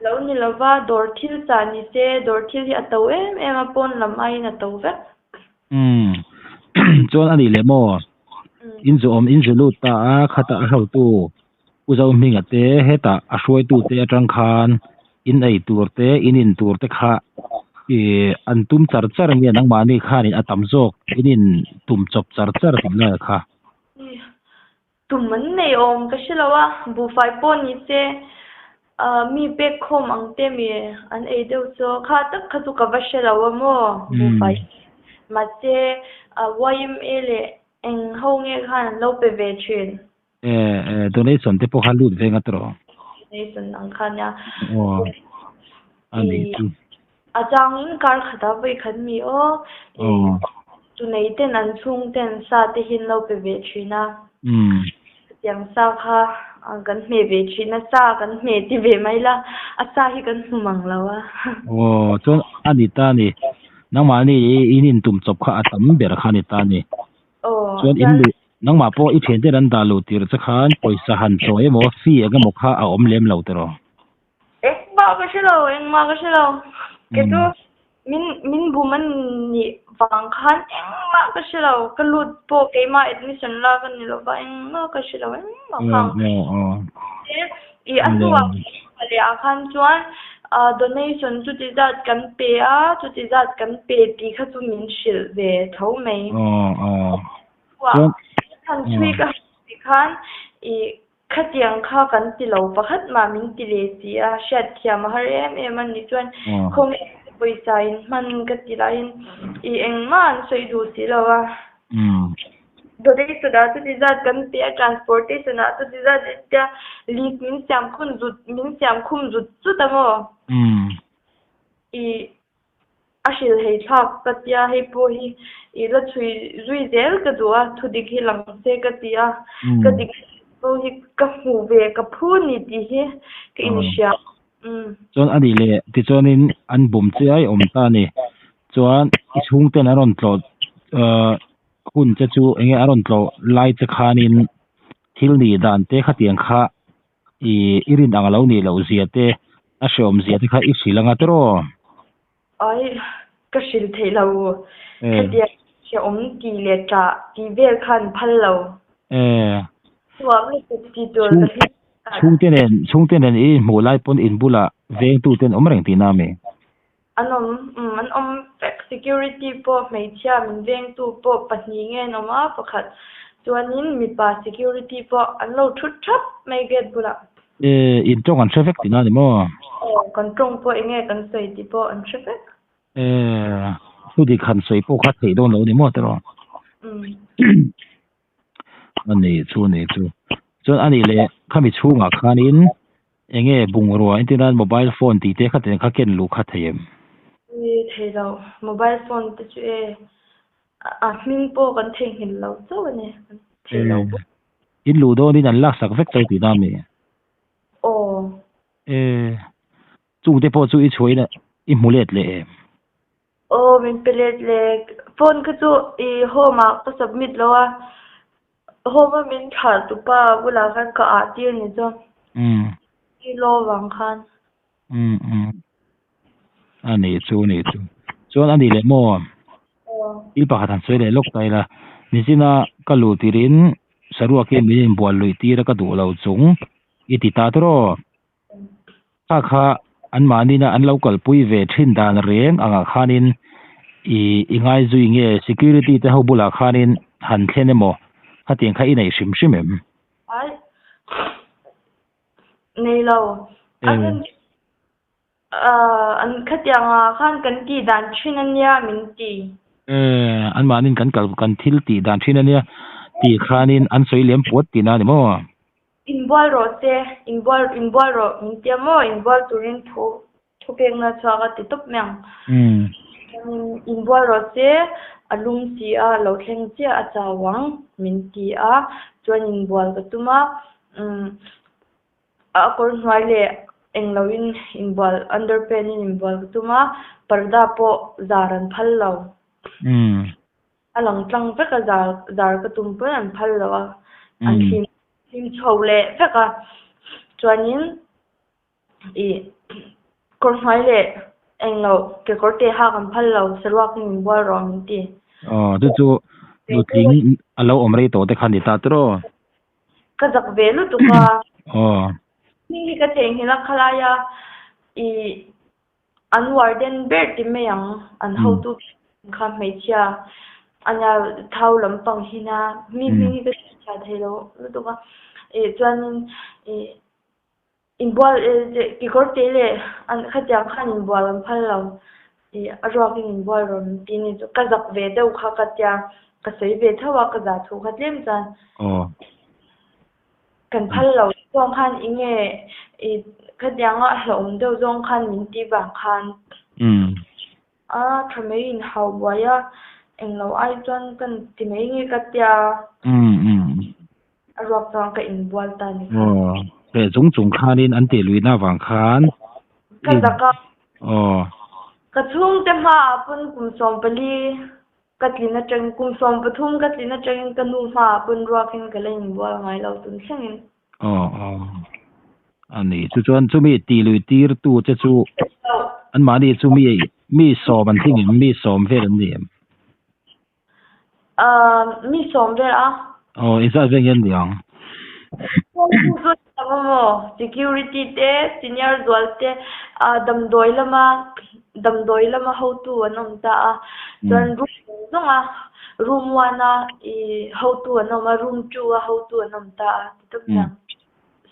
lo ni lova dawr thil chah ni se, dawr thil hi a to em em a, pawn lam aiin a to vek. Umm chuan a nih leh maw? In zu awm in zu lut ta a, khata a hautu Pu Zohminga te hetah a hruaitu te atang khan in ei tur te in in tur te kha ih an tum char char nge nangmahni khanin a tam zawk in in tum chawp char char tih lai kha. Tum an nei awm ka hre lo a, buhfai pawh ni se mi pek khawm ang te mi an ei deuh chu kha tak kha chu ka va hre lo a maw buhfai mahse yma leh eng ho nge khan an lo pe ve thin. E e donation te pawh kha lut ve ngat rawh. Donation ang kha nia. Aw a nih chu. A changin kar khatah vawi khat mi aw. Aw. Tunei ten an chhung ten sa te hi an lo pe ve thin a. Umm. Chutiang sa kha kan hmeh ve thin a, sa kan hmeh ti ve mai la, a sa hi kan hmu mang lo a. Aw, chuan a ni ta a ni. Nangmahni in intum chawp kha a tam ber kha a ni ta a ni. Aw. Chuan in luh, nangmah pawh i thianten an dah luh tirh che khan pawisa han chawi emaw, fee eng emaw kha a awm lem lo tiraw? Engmah ka hre lo, engmah ka hre lo. Kei chu min min bum an nih vang khan engmah ka hre lo. Ka lut pawh keimah admission la ka ni lova engmah ka hre lo engmah kha. I a hnuah leh ah khan chuan donation chuti zat kan pe a, chuti zat kan pe tih kha chu min hrilh ve tho mai. Chuan chhui ka tih khan i Khatiang kha kan ti lo pakhat mah min ti leh si a, hriatthiam a har em em a nih chuan khawnge pawisa in hman ka ti laiin i engmah an sawi duh si lo a. Donation ah chuti zat kan pe a, transportation ah chuti zat an tia, list min siam khum zut min siam khum zut zut a maw? I A hrilh hei thlak ka tia, hei pawh hi i la chhui zui zel ka duh a, thudik hi lang se ka ti a, ka dik pawh hi ka hmuh ve ka phu ni tih hi ka inhria. Chuan a nih leh tichuanin an bum che a i awm ta a ni. Chuan i chhungten an rawn tlawh hun che chu enge a rawn tlawh lai che khanin thil nih dan te khatiang kha I i rin ang lo nih loh zia te, a hreawm zia te kha i hrilh anga tiraw? Ai, ka hrilh theih lo. Khatiang hreawm tih leh ṭah tih vel kha an phal lo. Nuam lutuk tih tur ka hlim a. Chhungte nen, chhungte nen i inhmuh lai pawn in bulah vengtu ten awm reng tihna a mi? An awm, umm an awm vek. Security pawh hmeichhia min vengtu pawh pahnih nge an awm a, pakhat chuanin mipa security pawh an lo thut thap mai gate bulah. E, in tawng an hre vek tihna a ni maw? Aw, kan tawng pawh eng nge kan sawi tih pawh an hre vek. E, thudik han sawi pawh kha theih dawn lo a ni maw tiraw? Umm. A ni chu a ni chu. Chuan a nih leh khami chhungah khanin eng nge bungrua entir nan mobile phone tih te khatin kha ken luh kha thei em? Ni thei lo. Mobile phone te chu e a hming pawh kan theihnghilh lo chauh a ni. Kan thei lo bawk. In luh dawnin an laksak vek chauh tihna a mi? Aw. E chungte pawh chu i chhuahin i hmu let leh em? Aw min pe let le, phone kha chu i home ah ka submit lo a, home a min thlah tu pa bulah khan ka ah tir ni chu, i law vang khan. Umm umm a nih chu a nih chu, chuan a nih leh maw thil pakhat han sawi leh lawk ta ila, nichina ka luh tirin saruak hi min inbual luih tir a ka duh lo chung i ti ta tawrh aw, kha kha. an mahni na an lo kalpui ve thin dan reng angah khanin i i ngai zui nge security te ho bulah khanin han thlen emaw khatiang kha i nei hrim hrim em? Ai nei lo. A then an khatianga khan kan tih dan thin ania min ti. An mahnin kan kal kan thil tih dan thin ania tih khanin an sawi lem puat tihna a ni maw? Inbual rawh se, inbual inbual rawh min tia maw? Inbual turin thu thu pekna chhuak a ti tawp mai ang. Inbual rawh se, a lum si a, lo thleng chiah a chau ang min ti a, chuan inbual ka tum a, a kawr hnuai leh eng loin inbual underpant in inbual ka tum a, parda pawh zar an phal lo. A lang tlang vek a zar zar ka tum pawn an phal lo a, an thlim thlim chho leh vek a, chuanin ih kawr hnuai leh eng lo kekawr teh hak an phal lo saruakin inbual rawh min ti. Aw chu chu nutling a lo awm rei tawh te kha ni ta tiraw? Ka zak ve lutuk a. Aw. Hming hi ka theihnghilh a khalai a ih An warden ber ti mai ang, an hotu kha hmeichhia ania thau lampang hina mi hming hi ka hriat thei lo lutuk a, ih chuanin ih inbual kekawr te leh an khatiang khan inbual an phal lo, ih a ruakin inbual rawn an ti ni chu ka zak ve deuh kha ka tia ka sawi ve tho a ka zah thu kha tlem chuan. Kan phal lo zawng khan eng nge i khatianga a hlauhawm deuh zawng khan min tih vang khan a tha mai in hau buai a, englo ai chuan kan ti mai nge ka tia a ruak chuan ka inbual ta ni kha. Aw, leh chung chung khanin an tih luihna vang khan. Ka zak a. Aw. Ka chhungte hmaah pawn kum 14 Ka tlin atangin kum 13 ka tlin atangin ka nu hmaah pawn ruakin ka la inbual ngai lo tun thlengin. Aw aw a ni chu chuan chumi tih lui tir tu che chu anmahni chu mi mi sawm an tling em mi sawm vel an ni em? Aaa mi sawm vel a. Aw engzat vel nge an ni ang? Security te senior zual te damdawi lama damdawi lama hotu an awm ta a chuan room zawng zawng a room one a ih hotu an awm a room two a hotu an awm ta a ti tawp mai ang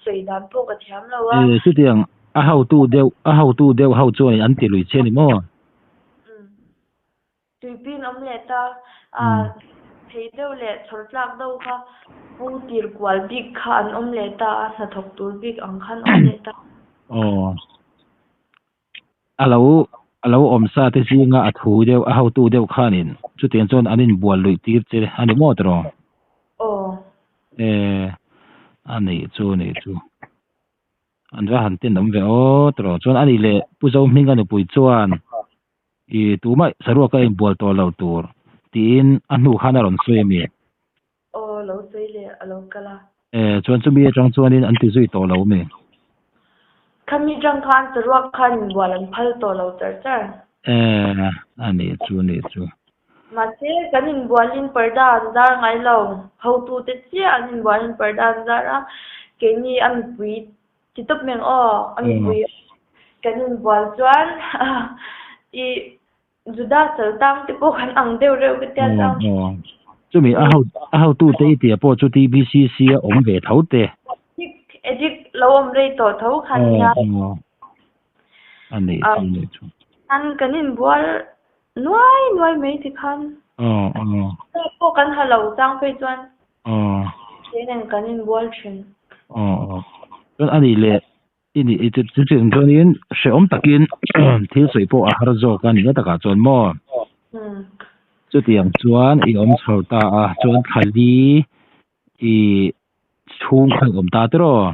sawi dan pawh ka thiam lo a. Chutiang a hotu deuh a hotu deuh ho chuan an ti lui che a ni maw? Tuipin awm leh ta a, thei deuh leh chhawr tlak deuh kha pu tir kual bik kha an awm leh ta a, hnathawk tur bik ang khan awm leh ta. Aw. A lo a lo awm sa te zinga a thu deuh a hotu deuh khanin chutiang chuan an inbual luih tir che a ni maw tiraw? Aw. E a nih chu a nih chu. An va han ten awm ve aw tiraw? Chuan a nih leh Pu Zohminga nupui chuan I tumah saruak a inbual tawh lo tur tiin a hnu khan a rawn sawi a mi? Aw, lo sawi leh a lo kal a. E, chuan chumi atang chuanin an ti zui tawh lo mi? Khami atang khan saruak khan inbual an phal tawh lo char char. E, a nih chu, a nih chu. Mahse, kan inbualin parda an zar ngai lo. Hotute chiah an inbualin parda an zar a, keini a mipui Ti tawp meng aw, a mipui kan inbual chuan i Juda sal tang te pawh kan ang deuh reuh ka tia chang. Chumi a ho a hotu te i tia pawh chu TBCC a awm ve tho te. Addict lo awm rei tawh tho khan nia. A nih chu a nih chu. An kan inbual nuai nuai mai ti khan. Pawh kan ha lo chang phei chuan. Aw. Kei nen kan inbual thin. Aw aw. Chuan a nih leh i nih i chu chu chuanin hrehawm takin thil sawi pawh a har zawk a ni nga takah chuan maw? Chutiang chuan i awm chho ta a, chuan thlali i chhung kha i awm ta tiraw?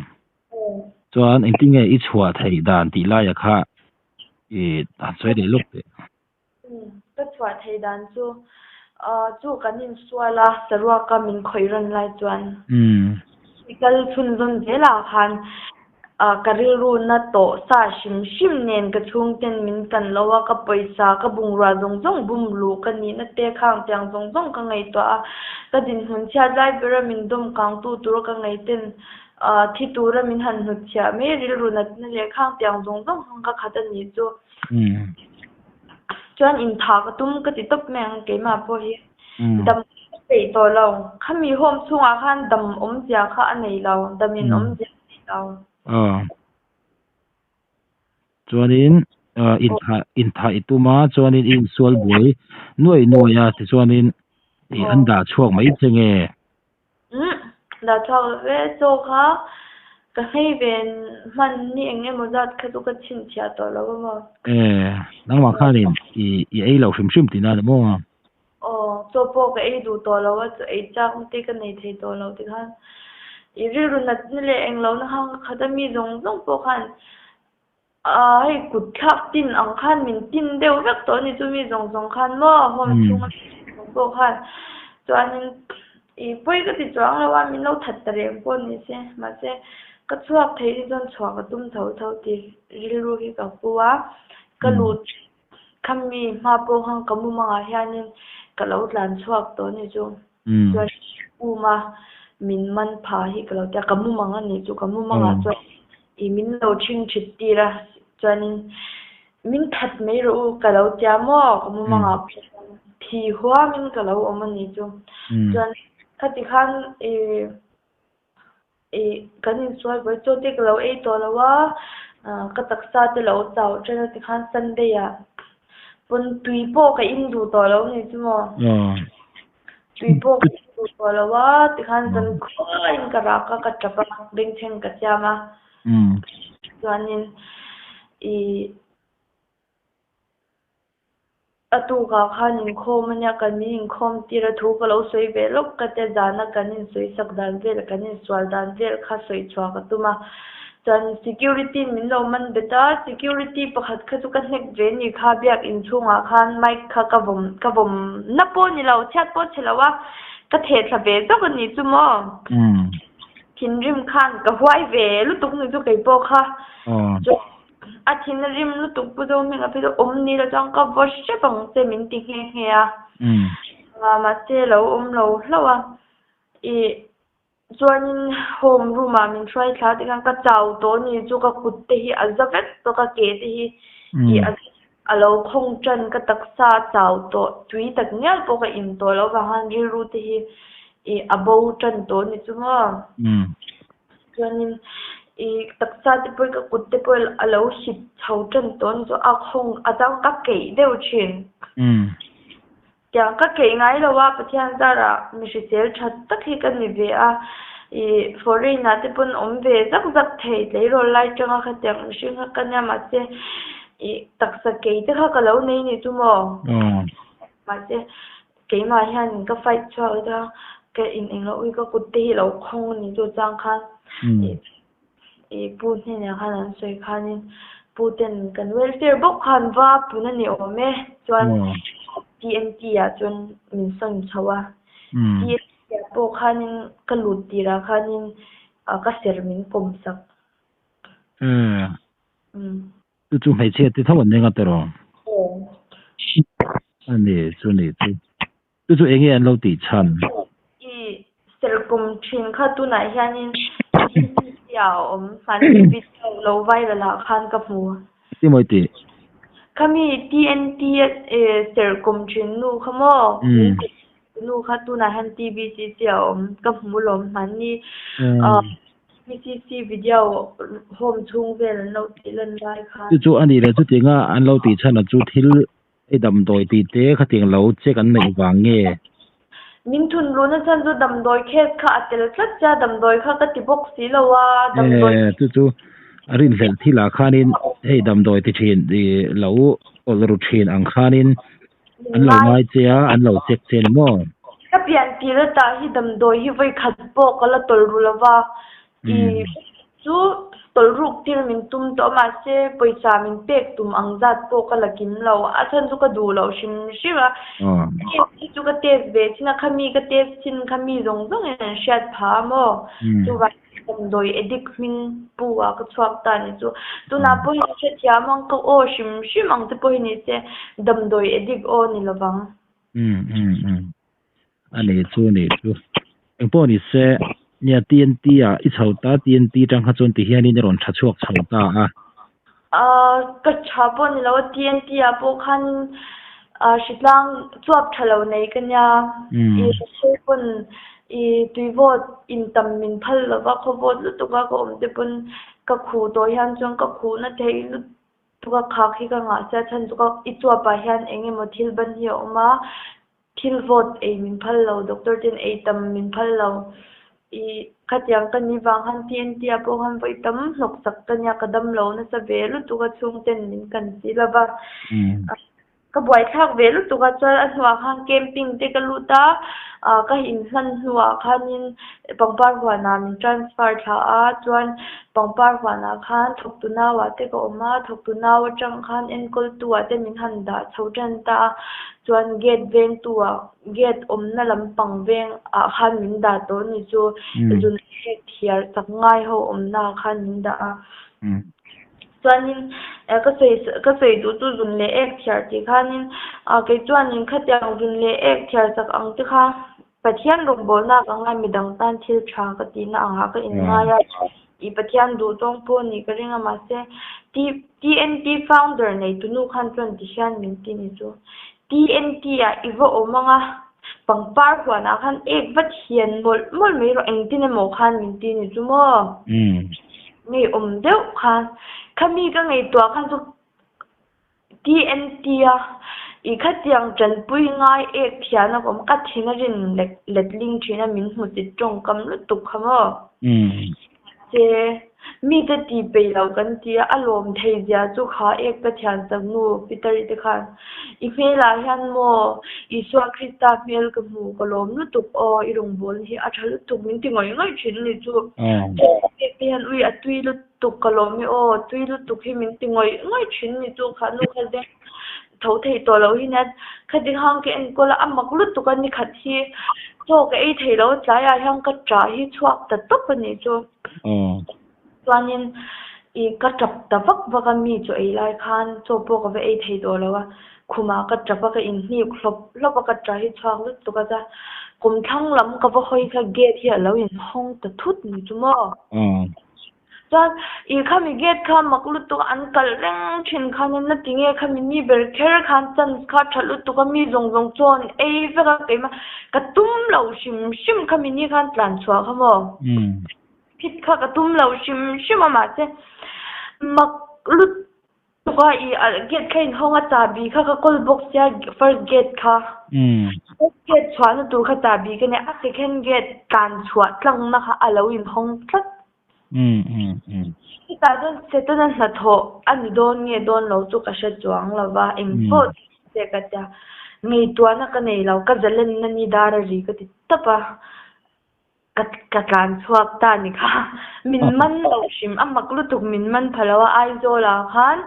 Chuan engtin nge i chhuah theih dan tih laia kha i han sawi leh lawk teh. Ka chhuah theih dan chu chu kan insual a, saruaka min khawih rawn lai chuan i kal chhunzawm zelah khan ka rilru na tawh sa hrim hrim nen ka chhungten min kan lo a, ka pawisa ka bungrua zawng zawng bum luh ka nihna te khang tiang zawng zawng ka ngaihtuah a, ka dinhmun chhiat lai bera min dawm kangtu tur ka ngaihten. Thi tura min han hnutchhiah mai rilru natna leh khang tiang zawng zawng hmang ka khat a nih chu. Chuan intha ka tum ka ti tawp mai ang keimah pawh hi. Dam ka peih tawh lo. Khami home chhungah khan dam awmzia kha a nei lo, damin awmzia a nei lo. Chuanin intha intha i tum a, chuanin i insual buai nuai nuai a, tichuanin i an dah chhuak mai che nge? Umm, dah chhuak lo ve, chaw kha ka nghei ve hman ni eng emaw zat kha chu ka chhinchhiah tawh lo a maw? E, nangmah khanin i i ei lo hrim hrim tihna a ni maw? Aw, chaw pawh ka ei duh tawh lo a, chaw ei chak na te ka nei thei tawh lo tikhan i rilru natna leh englo na khan ka khat a, mi zawng zawng pawh khan Ahh hei kut thlak tin ang khan min tin deuh vek tawh a ni chu mi zawng zawng khan maw home chhunga zawng pawh khan chuanin ih pawi ka ti chuang lo a min lo that ta reng pawh ni se mahse ka chhuak thei ni chuan chhuah ka tum tho tho tih rilru hi ka pu a ka lut Khami hma pawh khan ka mumangah hianin ka lo tlan chhuak tawh a ni chu. Chuan uma min man pha hi ka lo ti a, ka mumang a nih chu, ka mumangah chuan ih min lo ṭhing ṭhit tir a, chuanin min that mai rawh u ka lo tia maw ka mumangah pawh chuan thi huamin ka lo awm a nih chu. Chuan khati khan ih Ih kan insual vawi chaw te ka lo ei tawh lo a, ka taksa te lo chau ṭan a tikhan Sunday ah pawn tui pawh ka in duh tawh lo a ni chu maw. Tui pawh ka in duh tawh lo a tikhan zan khuaiin ka rak a ka ṭap a bengchheng ka siam a chuanin ih. A tukah khan inkhawm a nia, kan min inkhawm tir a thu ka lo sawi ve lawk ka tia zana kan insawi sak dan vel kan insual dan vel kha sawi chhuah ka tum a. Chuan security in min lo man bet a, security pakhat kha chu ka hnek ve ni kha biak inchhungah khan mic kha ka vawm ka vawm na pawh ni lo chhiat pawh chhe lo a, ka theh thla ve zawk a ni chu maw. Thinrim khan ka huai ve lutuk ni chu keipawh kha. Chuan A thin a rim lutuk Pu Zohming a phei chu awm ni lo chuan ka vaw hrep ang che min ti nghe nghe a. Mahse lo awm lo hlauh a. Ih chuanin home room ah min hruai thla tikhan ka chau tawh a ni chu ka kut te hi a za vek tawh ka ke te hi ih a lo khawng tan ka taksa a chau tawh tui tak ngial pawh ka in tawh loh avang khan rilru te hi ih a bo tan tawh a ni chu maw. Chuanin ih taksa te pawh ka kut te pawh a lo hit chho tan tawh a ni chu a khawng a chang ka keih deuh thin. Tiang ka keih ngai lo a Pathian zarah mi hrisel tha tak hi ka ni ve a ih foreign ah te pawn awm ve zak zak thei tleirawl lai tanga khatiang mihring kha ka nia mahse ih taksa keih te kha ka lo nei ni chu maw mahse Keimah hian ka fight chhuak leh ta, ka in englo ui ka kut te hi lo khawng a ni chu chang khan ih pu hnenah khan an sawi khanin pu ten kan welfare bawk khan va pun a ni awm e chuan TNT ah chuan min sawn chho a TNT ah pawh khanin ka lut tirah khanin ka ser min kawm sak. Chu chu hmeichhia te tho an eng a tawh. A ni chu ni chu. Chu chu enge an lo tih chhan? I serkawm thin kha tunah hianin TVC ah a awm. Mahni video lo viral ah khan ka hmu. Ti mawi tih? Khami TNT serkawm thin nu kha maw? Nu kha tunah hian TVCC ah a awm. Ka hmu lawm. Mahni PCC video home chhung vel an lo tih lan lai khan. Chu chu a nih leh chutianga an lo tih chhan a chu thil ei damdawi tih te khatiang lo check an neih vang nge? Min thun runa chhan chu damdawi case kha a tel tlat sia damdawi kha ka ti bawk si lo a damdawi. E chu chu a rinhlelh thil ah khanin hei damdawi ti thin ih lo awlh ru thin ang khanin an lo ngai che a an lo check che ni maw? Ka pian tir atah hi damdawi hi vawi khat pawh ka la tawlh ru lova i chu tawlh ruk tir min tum tawh a mahse pawisa min pek tum ang zat pawh ka la kim lo a chhan chu ka duh loh hrim hrim a test hi chu ka test ve thin a khami ka test thin kha mi zawng zawng in an hriat phah a maw chuvang Damdawi addict hming pu ah ka chhuak ta ni chu. Tunah pawh hian hrethiam ang ka aw hrim hrim ang te pawh hi ni se damdawi addict aw ni lovang. Umm umm umm. A ni chu ni chu. Engpawh ni se. Nia TNT ah i chho ta TNT tang kha chuan tihianin i rawn tha chhuak chho ta a. Ka tha pawh ni lo a TNT ah pawh khanin hritlang chuap tha lo nei ka nia. I doctor pawn i tuivawt in tam min phal lova khawvawt lutuk a ka awm te pawn ka khuh tawh hian chuan ka khuhna thei lutuk a khak hi ka ngah sia chhan chu ka i chuap ah hian eng emaw thil ban hi a awm a. Thil vawt ei min phal lo, doctor ten ei tam min phal lo. I khatiang ka ni vang khan TNT ah pawh khan vawi tam hnawk sak ka nia, ka dam lo nasa ve lutuk a chhung ten min kan si lo va. Ka buaithlak ve lutuk a, chuan a hnuah khan camping te ka lut a, ka inhman hnuah khanin pangpar huanah min transfer thla a, chuan pangpar huanah khan thawktu nauah te ka awm a, thawktu nau atang khan enkawltu ah te min han dah chho tan ta a. Chuan gate vengtu ah gate awmna lampang veng ah khan min dah tawh a ni chu zun hlek thiar chak ngai ho awmna ah khan min dah a. Chuanin ka sawi ka sawi duh chu zun leh ek thiar tih khanin ah kei chuanin khatiang zun leh ek thiar chak ang te kha Pathian rawngbawlnak a ngai midang tan thil tha ka tihna angah ka inngai a, i Pathian duh tawng pawh nih ka ring a mahse TNT founder nei tunu khan chuan ti hian min ti ni chu TNT ah i va awm anga pangpar huanah khan ek va thian mawlh mawlh mai rawh engtin emaw khan min ti ni chu maw ngeiawm deuh khan khami ka ngaihtuah khan chu TNT a i khatiang tanpui ngai ek thian a awm ka thin a rin letling thin a min hmu chi tawngkam lutuk kha maw? Mahse mite ti peih lo kan ti a, a lawm thei zia chu kha ek ka thian chak nu Peter-i te khan i hmelah hian maw Isua Krista hmel ka hmu ka lawm lutuk aw i rawngbawlna hi a tha lutuk min ti ngawih ngawih thin a ni chu. Ek te hian ui a tui lutuk. Tuk ka lawm i aw, tui lutuk hi min ti ngawih ngawih thin ni chu kha nu kha zeng tho thei tawh loh hi nia khati khang ka enkawl a, a mak lutuk a ni khat hi chaw ka ei thei lo tlaiah hian ka ṭah hi chhuak ta tawp a nih chu. Chuanin i ka ṭap ta vak vak a mi chaw ei lai khan chaw pawh ka va ei thei tawh lo a, khumah ka ṭap a ka inhnik hlawp hlawp a ka ṭah hi chhuak lutuk a chuan kawmthlang lam ka va hawi kha gate hi a lo inhawng ta thut ni chu maw. Chuan i khami gate kha mak lutuk an kalh reng thin khanin na tinge khami ni ber kher khan chance kha tha lutuk a mi zawng zawng chuan ei vek a keimah ka tum lo hrim hrim khami ni khan tlan chhuah kha maw phit kha ka tum lo hrim hrim a mahse mak lutuk. Tuka i gate kha inhawng a chahbi kha ka kawl bawk sia first gate kha. First gate chhuahna tur kha chahbi ka nia a second gate tlan chhuah tlangna kha a lo inhawng tlat. Chutah chuan Setana hnathawh a ni dawn nge dawn lo chu ka hre chuang lo va engpawh che ka tia ngaihtuahna ka nei lo ka zalenna ni dar a ri ka ti tawp a. Ka ka tlan chhuak ta ni kha. Min man lo hrim a mak lutuk min man pha lo a Aizawl ah khan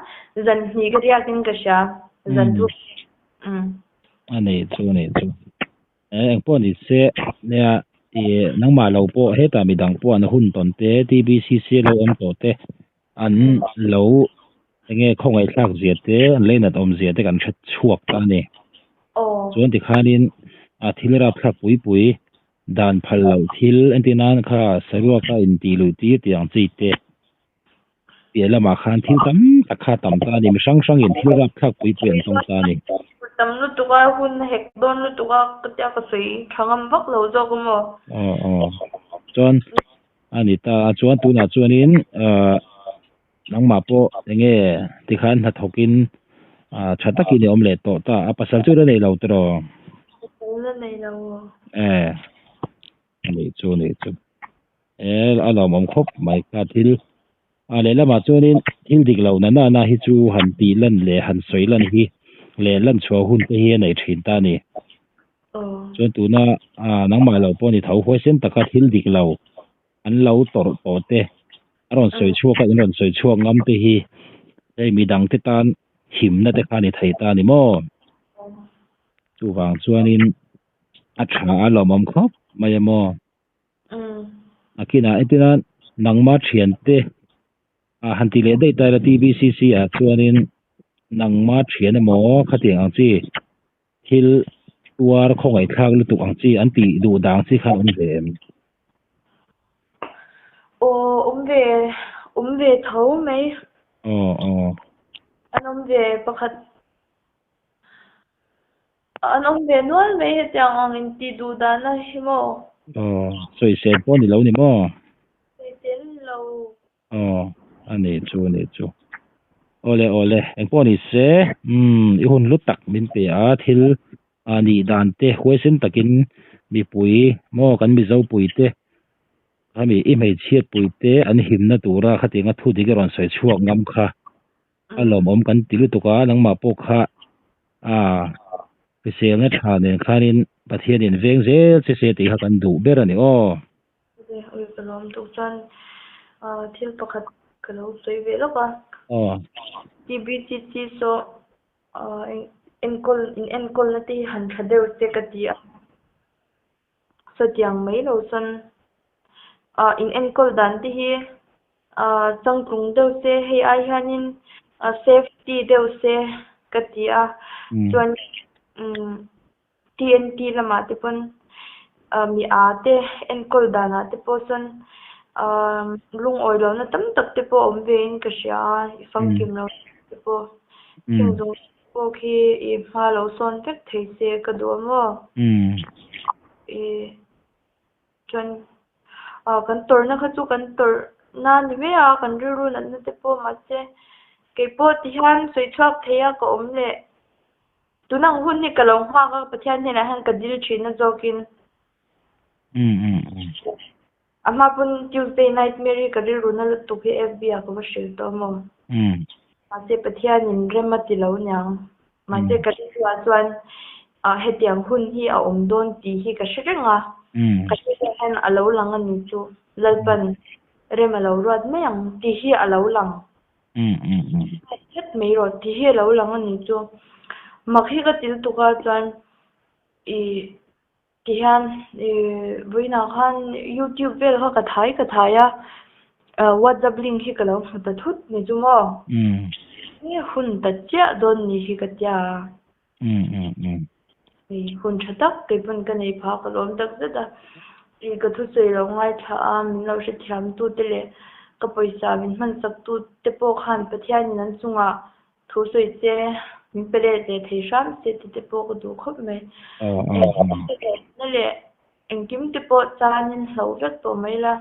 zan hnih ka riak in ka hria zan thu umm. A nei chu a nei chu. Eh engpawh ni se nia i nangmah lo pawh hetah midang pawh an hun tawn te TBCC lo awm tawh te an lo enge khawngaihthlak zia te an leinat awm zia te kan hre chhuak ta a ni. Chuan tikhanin a thil rapthlak pui pui Dan phal loh thil entir nan kha saruaka intih luh tir tih ang chi te piah lamah khan thil tam tak kha tam ta a ni. Mi hrang hrangin thil rapthlak pui pui an tawng ta a ni. Tam lutuk a, hun hek dawn lutuk a, ka tia ka sawi tha ngam vak lo zawk a maw? Aw aw, chuan a ni ta a, chuan tunah chuanin ah nangmah pawh enge tikhan hnathawkin ah tha takin i awm leh tawh ta a, pasal chu la nei lo tiraw? Pasal la nei lo. Eh a nih chu a nih chu eh a lawmawm khawp mai kha thil a lehlamah chuanin thil dik loh na na na hi chu han tih lan leh han sawi lan hi leh lan chhuah hun te hi a nei thin ta a ni. Chuan tuna ah nangmah lo pawh ni tho huaisen taka thil dik lo an lo tawrh tawh te a rawn sawi chhuak a in rawn sawi chhuak ngam te hi hei midang te tan himna te kha a ni thei ta a ni maw? Chuvang chuanin a tha a lawmawm khawp mai a maw? A kinah entirna nangma thiante a han ti leh daih ta ila TBCC ah chuanin nangma thian emaw khatiang ang chi thil tuar khawngaihthlak lutuk ang chi an tih duh dang chi khan awm ve em? Awm ve, awm ve tho mai. Aw aw. An awm ve pakhat. An awm ve nual mai hetiang ang intih duh dahna hi maw? Aw, sawisel pawh ni lo ni maw? Sawisel ni lo. Aw, a nih chu, a nih chu. Awle awle, engpawh ni se, umm, i hun hlu tak min pe a, thil a nih dan te huaisen takin mipui maw kan Mizo pui te, khami i hmeichhiat pui te an himna tura khatianga thu dik i rawn sawi chhuak ngam kha a lawmawm kan ti lutuk a, nangmah pawh kha a hriselna tha nen khanin Pathianin veng zel che se tih kha kan duh ber a ni aw. Ui ka lawm tuk chuan thil pakhat ka lo sawi ve lawk a. Aw. TBCC saw enkawl in enkawlna te hi han tha deuh se ka ti a. Satiang mai lo chuan in enkawl dan te hi changtlung deuh se hei ai hianin safety deuh se ka ti a. Chuan TNT lamah te pawn mi â te enkawl danah te pawh sawn lungawi lohna tam tak te pawh a awm ve in ka hria a, i famkim lo te pawh heng zawng pawh khi i hma lo sawn vek thei se ka duh a maw? I chuan kan tawrhna kha chu kan tawrhna ni mai a, kan rilru natna te pawh mahse keipawh ti hian sawi chhuak thei a ka awm leh. Tun ang hun hi ka lo nghak a, Pathian hnenah hian ka dil thin a zawkin. A hma pawn Tuesday Nightmare hi ka rilru na lutuk hi FB ah ka va hrilh tawh maw? Mahse Pathianin rem a ti lo niang. Mahse ka rilruah chuan hetiang hun hi a awm dawn tih hi ka hre reng a. Ka rilruah hian a lo lang a ni chu. Lalpan rem a lo ruat mai ang tih hi a lo lang. Tlat mai rawh tih hi a lo lang a ni chu. Mak hi ka ti lutuk a chuan ih ti hian ih vawiinah khan youtube vel kha ka thai ka thai a whatsapp link hi ka lo hmu ta thut ni chu maw. Nge hun ta chiah dawn ni hi ka tia a. Hun tha tak kei pawn ka nei phah ka lawm tak zet a, ih ka thusawi lo ngaithla a, min lo hrethiam tu te leh ka pawisa min hmansak tu te pawh khan Pathianin an chungah thu sawi se min pe let leh thei hram se ti te pawh ka duh khawp mai. Na leh engkim te pawh chanin hloh vek tawh mai la.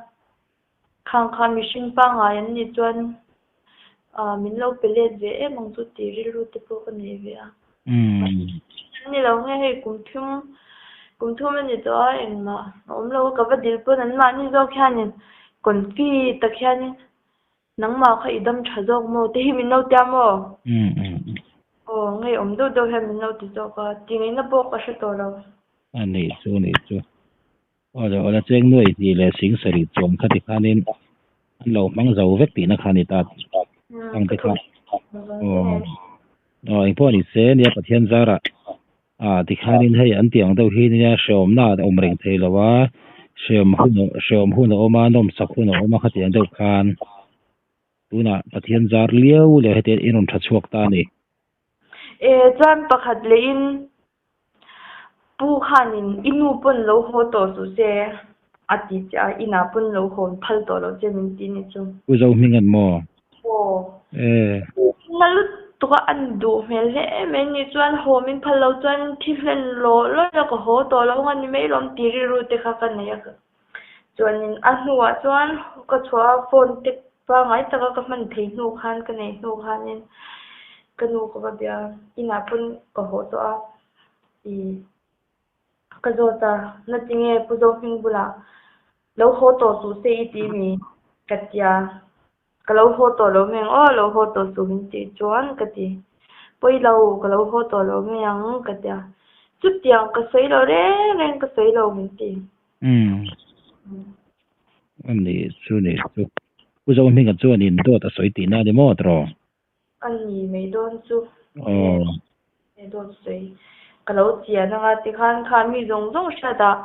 Khang kha mihring pangngai an nih chuan min lo pe let ve em ang chu tih rilru te pawh ka nei ve a. An ni lo nge hei kum thum kum thum a ni tawh a engmah a awm lo a ka va dil pawn an mahni zawk hianin confi tak hianin nangmah kha i dam tha zawk maw te hi min lo tia maw? Aw ngeiawm deuh deuh hian min lo ti zawk a tih ngaihna pawh ka hre tawh lo. A nih chu a nih chu. Aw aw la cheng nuai hnih leh sing sarih chuan khati khanin an lo hmang zo vek tihna kha a ni ta ang te kha. Aw aw engpawh ni se nia Pathian zarah ah tikhanin hei an tih ang deuh hi nia hreawmna a awm reng thei lo a, hreawm hun hreawm hun a awm a, nawmsak hun a awm a khati ang deuh khan tunah Pathian zar liau liau heti in rawn tha chhuak ta a ni. E chuan pakhat lehin Pu khanin i nu pawn lo haw tawh suh se a ti che a, inah pawn lo hawn phal tawh lo che min ti ni chu. Pu Zohming an maw? Aw. E. Na lutuk a an duh hmel hle mai ni chuan haw min phal lo chuan thi hlen lawh lawih a ka haw tawh lo ang a ni mai lawm ti rilru te kha ka nei a. Chuanin a hnuah chuan ka chhuah a phone te pangngai taka ka hman thei hnu khan ka nei hnu khanin ka nu ka va bia a, inah pawn ka haw tawh a ih ka zawt a, na tinge Pu Zohming bulah lo haw tawh suh se i ti mi ka tia. Ka lo haw tawh lo mai ang aw, lo haw tawh suh min tih chuan ka ti. Pawi lo, ka lo haw tawh lo mai ang ka ti a. Chutiang ka sawi lo reng reng ka sawi lo min ti. Umm. A nih chu nih chu. Pu Zohminga chuan in dawt a sawi tihna a ni maw tawh? A ni mai dawn chu. Aw. Dawt sawi. Ka lo chian anga tikhan kha mi zawng zawng hriat ah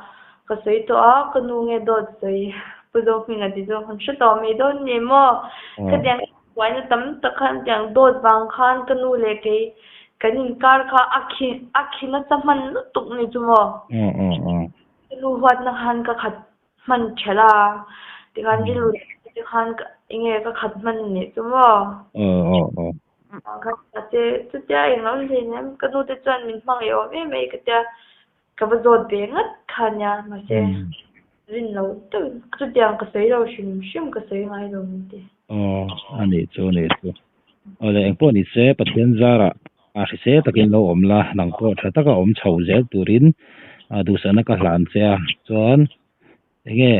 ka sawi tawh a, ka nu nge dawt sawi Pu Zohminga ti zawng han hre tawh mai dawn ni maw? Khatiang buaina tam tak khan tiang dawt vang khan ka nu leh kei kan inkar kha a khi a khi nasa hman lutuk ni chu maw? Ka nu huatna khan ka khat hman ṭhelh a, tikhan rilru. Tikhan enge ka khat hman nih chu maw? Aw aw aw. Mahse chutia englo hleinem ka nu te chuan min hmangaih awm em mai ka tia ka va zawt ve ngat kha nia mahse rin lo deuhin chutiang ka sawi lo hrim hrim ka sawi ngai lo min ti. Aw a nih chu a nih chu. Awle engpawh ni se Pathian zarah a hrisel takin lo awm la nang pawh tha taka awm chho zel turin duhsakna ka hlan che a chuan enge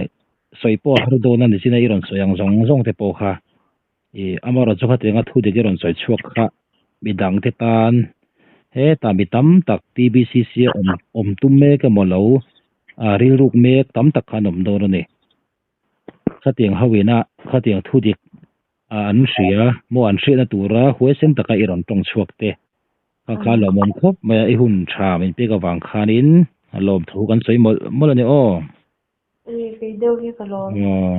sawi pawh a har dawn a ni chin a i rawn sawi ang zawng zawng te pawh kha ih amaherawhchu khatianga thu dik i rawn sawi chhuak kha midang te tan hetah mi tam tak T_B_C_C a awm awm tum mek emaw lo ah rilruk mek tam tak kha an awm dawn a ni. Khatiang ho ina khatiang thu dik ah an hria maw an hriatna tura huaisen taka i rawn tawng chhuak te kha kha lawmawm khawp mai a i hun tha min pek avang khanin lawmthu kan sawi mawlh mawlh a ni aw. Ri kei deuh hi ka lawm. Aw,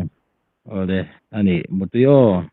awle, a nih, mutui aw.